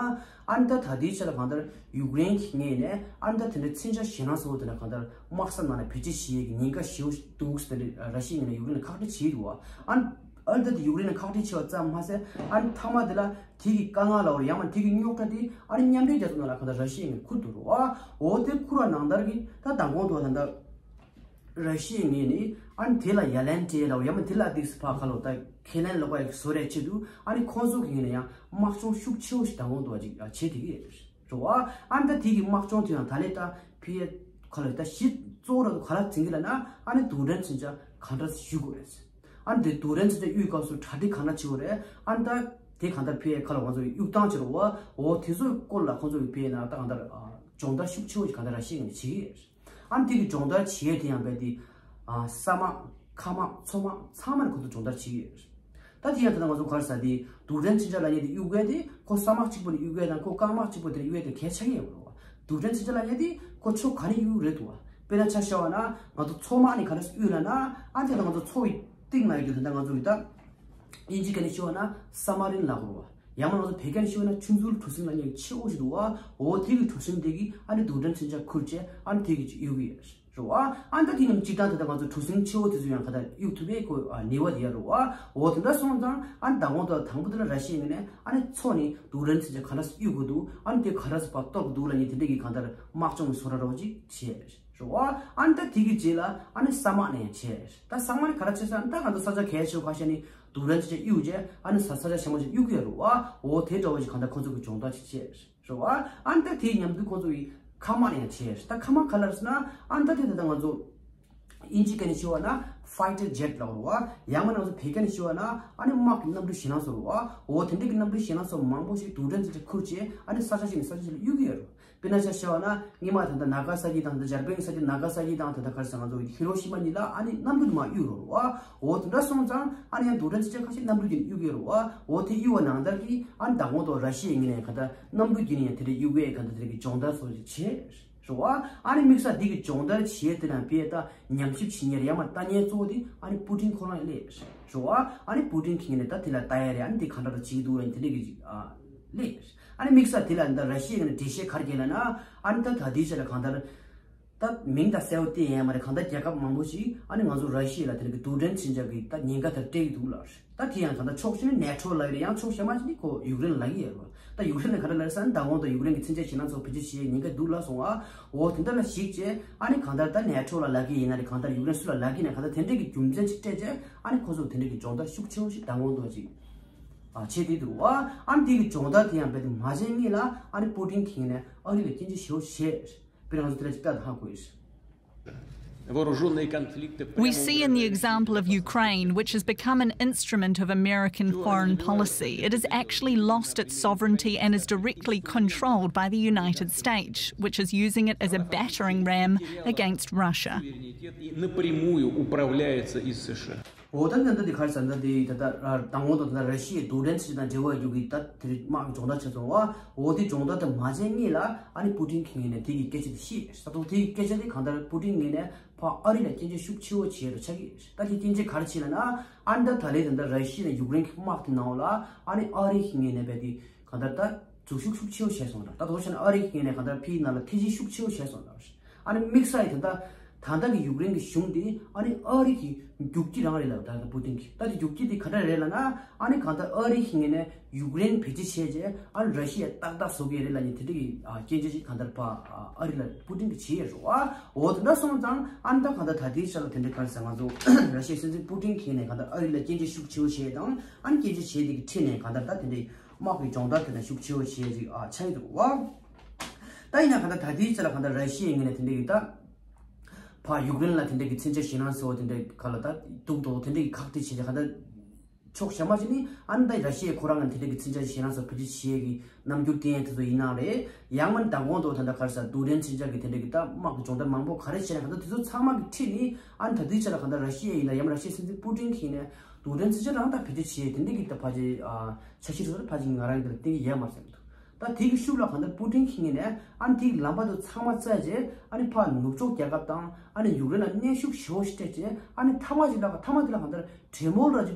ཨ་ནི་ད་ད་ལྟའི་ཆ་ལ་གང་ལྟར་ཡུཀ་རེན་གྱི་ངོས་ནས་ཨ་ནི་ད་དེ་འདྲ་མཚོན་ཆ་ཞེད་སྣང་ཚ་པོ་དེ་འདྲ་གང་ལྟར་དམག་ས་ནང་ལ་བེད་སྤྱོད་བྱེད་ཡས་ཀྱི་ཉེན་ཁ་ཞེ་པོ་ཞིག་འདུག་ཟེར་ཏེ་ར་ཤི་ཡའི་ངོས་ནས་ཡུཀ་རེན་ལ་ཁག་དཀྲི་བྱས་འདུག་བ། ཨ་ནི་ཨ་ནི་ད་དེ་ཡུཀ་རེན་ལ་ཁག་དཀྲི་བྱས་པ་ཙམ་མ་ཟད་ཨ་ནི་མཐའ་མ་དེ་ལ་དེ་གི་དཀའ་ངལ་ལབ་དགོས་རེད་ཡང་མིན་དེ་གི་རྙོག་དྲ་དེ་ཨ་ནི་མཉམ་འབྲེལ་རྒྱལ་ཚོགས་ནང་ལ་གང་ལྟར་ར་ཤི་ཡའི་ངོས་ནས་ཁུར་འདུག་རེད་བ། འོ་དེ་ཁུར་བ་ནང་ལྟར་གྱི་ད་མདང་དགོང་ཐོག་ད་ལྟ་ར་ཤི་ཡའི་ངོས་ནས་ཨ་ནི་དེ་ལ་ཡ་ལན་སྤྲད་ལབ་ཡང་མིན་དེ་ལ་ཏིག་སི་ཕར་ཁ་ལོ་ད་ཁས་ལེན་ལོག་པ་ཡག་བཟོ་རེད་ཆེད་དུ་ཨ་ནི་ཁོང་ཚོ་གི་ངོས་ནས་ཡང་དམག་སྦྱོང་ཤུགས་ཆེ་བོ་ཞིག་མདང་དགོང་དུ་བ་ཅིག་བྱེད་དེ་གི་རེད་བ། ཨ་ནི་ད་དེ་གི་དམག་སྦྱོང་དེ་ཡང་ད་ལས་ད་ཕི་ཡ་ཁ་ལོ་ད་གཞི་གཙོ་བོ་ར་ག་ལ་འཛིན་གི་ལབ་ན་ཨ་ནི་རྡུལ་ཕྲན་མཚོན་ཆ་ག་འདྲ་གཡུག་དགོས་རེད། ཨ་ནི་དེ་རྡུལ་ཕྲན་མཚོན་ཆ་གཡུག་སྐབས་སུ་གྲ་སྒྲིག་ག་འདྲ་བྱེད་དགོས་རེད། ཨ་ནི་ད་དེ་གང་ལྟར་ཕི་ཡ་ཁ་ལོ་ང་ཚོ་གཡུག་སྟངས་བྱེད་རོགས་བ། འོ་དེ་ཚོའི་སྐོར་ལ་ཁོང་ཚོ་གི་ཕི་ཡ་ན་ད་གང་ལྟར་སྦྱོང་བརྡར་ཤུགས་ཆེ་བོ་ཞིག་གང་ལྟར་ར་ཤི་ཡའི་ངོས་ནས་བྱེད་ཀྱི་ཡོད་རེད། ཨ་ནི་དེ་གི་སྦྱོང་བརྡར་བྱེད་ཡས་དེ་ཡང་རྦད་དེ། ཨ་ས་དམག་མཁའ་དམག་མཚོ་དམག་ཚང་མ་ནས་ཁོ་ཚོ་སྦྱོང་བརྡར་བྱེད་ཀྱི་ཡོད་རེད། ད་དེ་ཡང་ད་ལྟ་ང་ཚོ་ག་རེ་ཟེར་དེ་རྡུལ་ཕྲན་མཚོན་ཆ་ལབ་མཁན་དེ་གཡུག་ཡས་དེ་ཁོ་ས་དམག་གཅིག་པོ་ནས་གཡུག་ཡས་དང་ཁོ་མཁའ་དམག་གཅིག་པོ་དེ་ནས་གཡུག་ཡས་དེ་གལ་ཆེ་གི་ཡོད་རེད་བ། རྡུལ་ཕྲན་མཚོན་ཆ་ལབ་མཁན་དེ་ཁོ་ཕྱོགས་ག་ནས་གཡུག་རེད་འདུག་བ། དཔེར་ན་ཆ་བཞག་པ་ན་ང་ཚོ་མཚོ་དམག་ནས་ག་རེ་གཡུག་ལབ་ན་ཨ་ནི་ད་ལྟ་ང་ཚོ་མཚོ་བའི་གཏིང་ལ་ཡོད་རྒྱུ་ད་ལྟ་ང་ཚོ་གི་ད་དབྱིན་ཇི་སྐད་ནས་ཤོད་ན་སབ་མ་རིན་ལབ་དགོས་རེད་བ། ཡང་མིན་ང་ཚོ་བོད་སྐད་ནས་ཤོད་ན་ཆུ་འཛུལ་གྲུ་གཟིངས་ལབ་མཁན་ཆེ་བོ་ཞིག་འདུག་བ། འོ་དེ་གི་གྲུ་གཟིངས་དེ་གིས་ཨ་ནི་རྡུལ་ཕྲན་མཚོན་ཆ་ཁུར་བྱས་ཨ་ནི་དེ་གིས་ཅིག་གཡུག་གི་ཡོད་རེད་བ། ཨ་ནི་ད་དེ་རྣམས་སྤྱིར་བཏང་ད་ལྟ་ང་ཚོ་གྲུ་གཟིངས་ཆེ་བོ་དེ་ཚོ་ཡང་ག་ད་གཡུག་ཐུབ་པའི་ཁོ་ཨ་ནུས་པ་དེ་ཡོད་རེད་བ། འོ་དེ་འདྲ་སོང་ཙང་ཨ་ནི་མདང་དགོང་དང་དང་པོ་དེ་ལ་ར་ཤི་ཡའི་ངོས་ནས་ཨ་ནི་མཚོ་ནས་རྡུལ་ཕྲན་མཚོན་ཆ་ག་འདྲ་གཡུག་དགོས་འདུག་ཨ་ནི་དེ་ག་འདྲ་ཕར་གཏོར་དགོས་འདུག་ལབ་མཁན་དེ་འདྲ་གི་གང་ལྟར་དམག་སྦྱོང་གི་བཟོ་འདྲ་འདྲ་བོ་ཅིག་བྱས་རེད་བ། ཨ་ནི་ད་དེ་གི་རྗེས་ལ་ཨ་ནི་ས་དམག་ནས་ཡང་བྱས་རེད། ད་ས་དམག་ནས་ག་རེ་བྱས་ཟེར་ན་ད་ང་ཚོ་ས་ཆ་གལ་ཆེ་བ་ཁ་ཤས་ནི་ རྡུལ་ཕྲན་ཅིག་གཡུག་བྱས་ཨ་ནི་ས་ས་ཆ་ཆེན་པོ་ཅིག་གཡུག་གི་ཡོད་རེད་བ། འོ་དེ་འདྲ་བོ་ཞིག་གང་ལྟར་ཁོ་ཚོ་གི་སྦྱོང་བརྡར་ཅིག་བྱས་རེད་བ། ཨ་ནི་ད་དེའི་མཉམ་དུ་ཁོ་ཚོ་གི་མཁའ་དམག་ཡང་བྱས་རེད། ད་མཁའ་དམག་ག་རེ་རེད་ཟེར་ན་ཨ་ནི་ད་དེ་ད་ལྟ་ང་ཚོ་དབྱིན་ཇི་སྐད་ནས་ཞུ་བ་ན་fighter jet ལབ་རེད་བ། ཡང་མིན་ན་ང་ཚོ་བོད་སྐད་ནས་ཞུ་བ་ན་ཨ་ནི་དམག་གི་གནམ་གྲུ་ཞེད་སྣང་ཚོགས་རེད་བ། འོ་དེ་འདྲ་གི་གནམ་གྲུ་ཞེད་སྣང་ཚོགས་མང་པོ་ཞིག་རྡུལ་ཕྲན་ཅིག་ཁུར་བྱས་ཨ་ནི་ས་ཆ་ཞིག་ནས་ས་ཆ་ཞིག་ལ་གཡུག་གི་ཡོད་རེད། དཔེར་ན་ཆ་བཞག་པ་ན་སྔོན་མ་ད་ལྟ་ནཱ་ག་ས་ཀི་དང་ད་འཇར་པན་གྱི་ས་ཆ་ནཱ་ག་ས་ཀི་དང་ད་ལྟ་ག་རེ་ཟེར་ང་ཚོ་ཧི་རོ་ཤི་མ་གཉིས་ལ་ཨ་ནི་གནམ་གྲུ་དེ་མར་གཡུག་རེད་བ། འོ་དེ་འདྲ་སོང་ཙང་ཨ་ནི་ཡང་རྡུལ་ཕྲན་ཅིག་ཁ་ཤས་གནམ་གྲུ་བརྒྱུད་ནས་གཡུག་གི་ཡོད་རེད་བ། འོ་དེ་གཡུག་པ་ནང་ལྟར་གྱི་ཨ་ནི་མདང་དགོང་དུ་ར་ཤི་ཡའི་ངོས་ནས་ག་ད་གནམ་གྲུ་བརྒྱུད་ནས་ཡང་དེ་འདྲ་གཡུག་པའི་ག་ད་དེ་འདྲ་གི་སྦྱོང་བརྡར་སོགས་ཅིག་བྱས་རེད་བ། ཨ་ནི་དམིགས་བསལ་འདི་གི་སྦྱོང་བརྡར་བྱས་དེ་ལ་དཔེ་ད་ཉམས་ཞིབ་བྱེད་མཁན་རེད་ཡང་མ་ལྟ་མཁན་གཙོ་བོ་དེ་ཨ་ནི་པུ་ཏིན་ཁོ་རང་སླེབས་རེད་བ། ཨ་ནི་པུ་ཏིན་གྱི་ངོས་ནས་ད་དེ་ལ་ལྟ་ཡ་རེད། ཨ་ནི་དེ་ག་འདྲ་འདྲ་བྱེད་ཀྱི་འདུག་ལབ་དེ་འདྲ་གི་ཅིག་ཨ་སླེབས་རེད། ཨ་ནི་དམིགས་བསལ་དེ་ལ་ད་ར་ཤི་ཡའི་ངོས་ནས་འགྲེལ་བཤད་ག་རེ་བརྒྱབ་ལབ་ན་ཨ་ནི་ད་ད་ལྟའི་ཆ་ལ་གང་ལྟར་ད་མིང་ད་གསལ་པོ་བསྟན་ཡ་མ་རེད། གང་ལྟར་རྒྱལ་ཁབ་མང་པོ་ཞིག་ཨ་ནི་ང་ཚོ་ར་ཤི་ཡ་ལ་དེ་འདྲ་གི་རྡུལ་ཕྲན་མཚོན་ཆ་གི་ད་ཉེན་ཁ་དེ་སྤྲད་ཀྱི་འདུག་ལབ་རེད། ད་དེ་ཡང་གང་ལྟར་ཕྱོགས་གཅིག་ནས་ནེ་ཊོ་ལབ་ཡོད་རེད། ཡང་ཕྱོགས་གཞན་པ་ཅིག་ནས་ཁོ་ཡུཀ་རེན་ལབ་ཀྱི་ཡོད་རེད། ད་ཡུཀ་རེན་ནས་ག་རེ་ལབ་རེད་ཟེར་ན་མདང་དགོང་དུ་ཡུཀ་རེན་གྱི་མཚོན་ཆ་ཞེད་སྣང་ཚོགས་བེད་སྤྱོད་བྱེད་ཉེན་ཁ་འདུག་ལབ་སོང་ཨ། འོ་དེ་འདྲ་ལ་གཞིགས་བྱས་ཨ་ནི་གང་ལྟར་ད་ནེ་ཊོ་ལ་ལབ་ཀྱི་ཡིན་ན་རེད། གང་ལྟར་ཡུཀ་རེན་སུ་ལ་ལབ་ཀྱི་ཡིན་ན་གང་ལྟར་དེ་འདྲས་ཀྱི་རྒྱུ་མཚན་ཅིག་སྤྲད་བྱས་ཨ་ནི་ཁོ་ཚོ་དེ་འདྲས་ཀྱི་སྦྱོང་བརྡར་ཤུགས་ཆེ་བོ་ཞིག་མདང་དགོང་དུ་ཅིག་ཨ་བྱེད་དེ་འདུག་ཨ། ཨ་ནི་དེ་གི་སྦྱོང་བརྡར་དེ་ཡང་རྦད་དེ་མ་བྱས་སྔོན་ལ་ཨ་ནི་པུ་ཏིན་གྱི་ངོས་ནས་ཨ་རི་ལ་སྐྱོན་བརྗོད་ཞེ་པོ་བྱས། དཔེར་ན་ང་ཚོ་དེ་ལ་ཅིག་ལྟ་དང་ཧ་གོ་ཡོད། Вооружённые конфликты в We Прямой see in the Азии example of Ukraine, which has become an instrument of American foreign policy, it has actually lost its sovereignty and is directly controlled by the United States, which is using it as a battering ram against Russia. Суверенитет и напрямую управляется из США. འོ་ད་ནི་ད་འདི་ག་རེ་ཟེར་ན་འདི་ད་ལྟ་མདང་དགོང་དུ་ད་ལྟ་ར་ཤི་ཡའི་རྡུལ་ཕྲན་ཚོ་དང་འབྲེལ་བ་ཡོད་ཀྱི་ད་དེ་རིང་དམག་གི་སྦྱོང་བརྡར་བྱས་སོང་བ། འོ་དེ་སྦྱོང་བརྡར་དེ་མ་བྱས་སྔོན་ལ་ཨ་ནི་པུ་ཏིན་གྱི་ངོས་ནས་དེ་གི་སྐད་ཆ་དེ་བཤད་ས་དང་དེ་གི་སྐད་ཆ་དེ་གང་ལྟར་པུ་ཏིན་ངོས་ནས་ཕར་ཨ་རི་ལ་སྐྱོན་བརྗོད་ཤུགས་ཆེ་བོ་བྱས་འདུག་ཆགས་ཀྱི། ད་དེ་སྐྱོན་བརྗོད་ག་རེ་བྱས་ལབ་ན་ཨ་ནི་ད་ད་ལན་ད་ལྟ་ར་ཤི་ཡ་དང་ཡུཀ་རེན་གྱི་དམག་དེ་ནང་ལ་ཨ་ནི་ཨ་རི་གི་ངོས་ནས་རྦད་དེ་གང་ལྟར་ད་འཛུལ་ཞུགས་ཤུགས་ཆེ་བོ་བྱས་སོང་ད། ད་དོ་བྱས་ན་ཨ་རི་གི་ངོས་ནས་གང་ལྟར་ཕིའི་ནང་ལ་ཐེ་ཇུས་ཤུགས་ཆེ་བོ་བྱས་སོང་ད། ཨ་ནི་དམིགས་བསལ་ཡིན་ད་ད་ལྟ་གི་ཡུཀ་རེན་གྱི་གཞུང་དེ་ཨ་ནི་ཨ་རི་གི་རྒྱུག་ཁྱི་རང་རེད་ལབ། ད་ད་པུ་ཏིན་གྱི་ད་དེ་རྒྱུག་ཁྱི་དེ་ག་འདྲ་རེད་ལབ་ན་ཨ་ནི་གང་ལྟར་ཨ་རི་གི་ངོས་ནས་ཡུཀ་རེན་བེད་སྤྱོད་བྱས་རྗེས་ཨ་ནི་ར་ཤི་ཡ་ཏག་ཏག་བཟོ་གི་རེད་ལབ་ནས་དེ་འདྲ་གི་ཨ་སྐྱོན་བརྗོད་ཅིག་གང་ལྟར་ཕར་ཨ་རི་ལ་པུ་ཏིན་གྱིས་བྱས་ཡོད་རེད་བ། འོ་དེ་འདྲ་སོང་ཙང་ཨ་ནི་ད་གང་ལྟར་ད་ལྟའི་ཆ་ལ་དེ་འདྲ་ག་རེ་ཟེར་ང་ཚོ་ར་ཤི་ཡའི་སྲིད་འཛིན་པུ་ཏིན་གྱི་ངོས་ནས་གང་ལྟར་ཨ་རི་ལ་སྐྱོན་བརྗོད་ཤུགས་ཆེ་བོ་བྱས་དང་ཨ་ནི་སྐྱོན་བརྗོད་བྱས་དེ་གི་ཁྲིད་ནས་གང་ལྟར་ད་དེ་འདྲའི་དམག་གི་སྦྱོང་བརྡར་དེ་དང་ཤུགས་ཆེ་བོ་བྱས་ཅིག་ཨ་ཆགས་ཀྱི་འདུག་བ། ད་ཡིན་ན་གང་ལྟར་ད་ལྟའི་ཆ་ལ་གང་ལྟར་ར་ཤི་ཡའི་ངོས་ནས་དེ་འདྲ་གི་ད་ཕར་ཡུཀ་རེན་ལ་དེ་འདྲ་གི་མཚོན་ཆ་ཞེད་སྣང་ཟེར་བ་དེ་འདྲ་ག་ལ་ད་འདུག་འདུག་དེ་འདྲ་གི་ཁག་དཀྲི་བྱས་ཀྱི་གང་ལྟར་ཕྱོགས་གཞན་པ་ཞིག་ནི་ཨ་ནི་ད་ར་ཤི་ཡས་ཁོ་རང་ངམ་དེ་འདྲ་གི་མཚོན་ཆ་ཞེད་སྣང་ཚོ་བེད་སྤྱོད་བྱེད་ཡས་ཀྱི་རྣམ་འགྱུར་བསྟན་ཡས་དེ་ཚོ་ཡིན་ནའང་རེད། ཡང་མིན་མདང་དགོང་དུ་ད་ལྟ་ག་རེ་ཟེར་རྡུལ་ཕྲན་མཚོན་ཆ་གི་དེ་འདྲ་གི་ད་དམག་གི་སྦྱོང་བརྡར་མང་པོ་ག་རེ་བྱས་ན་གང་ལྟར་དེ་ཚོ་ཚང་མ་གི་ཁྲིད་ནི་ཨ་ནི་ད་ལྟའི་ཆ་ལ་གང་ལྟར་ར་ཤི་ཡ་ཡིན་ན་ཡང་ར་ཤི་ཡའི་སྲིད་འཛིན་པུ་ཏིན་གྱིས་ནས་རྡུལ་ཕྲན་མཚོན་ཆ་རང་ད་བེད་སྤྱོད་བྱེད་ཡས་དེ་འདྲ་གི་ད་ཕལ་ཆེར་ཨ་འཆར་གཞི་རེ་ཕལ་ཆེར་ང་རང་གི་དེ་ལ་བསྟན་གྱི་ཡོད་མ་རེད་བསམ་འདུག་ད་དེ་གི་ཤུགས་ལ་གང་ལྟར་པུ་ཏིན་གྱིས་ནས་ཨ་ནི་དེ་གི་ལམ་བར་དུ་ཚང་མ་བཙལ་རྗེས་ཨ་ནི་ཕར་ནུབ་ཕྱོགས་རྒྱལ་ཁབ་དང་ཨ་ནི་ཡུཀ་རེན་ལ་གནོན་ཤུགས་ཞེ་པོ་ཞིག་སྤྲད་རྗེས་ཨ་ནི་མཐའ་མ་ཞིག་ལ་མཐའ་མ་དེ་ལ་གང་ལྟར་གྲོས་མོལ་ར་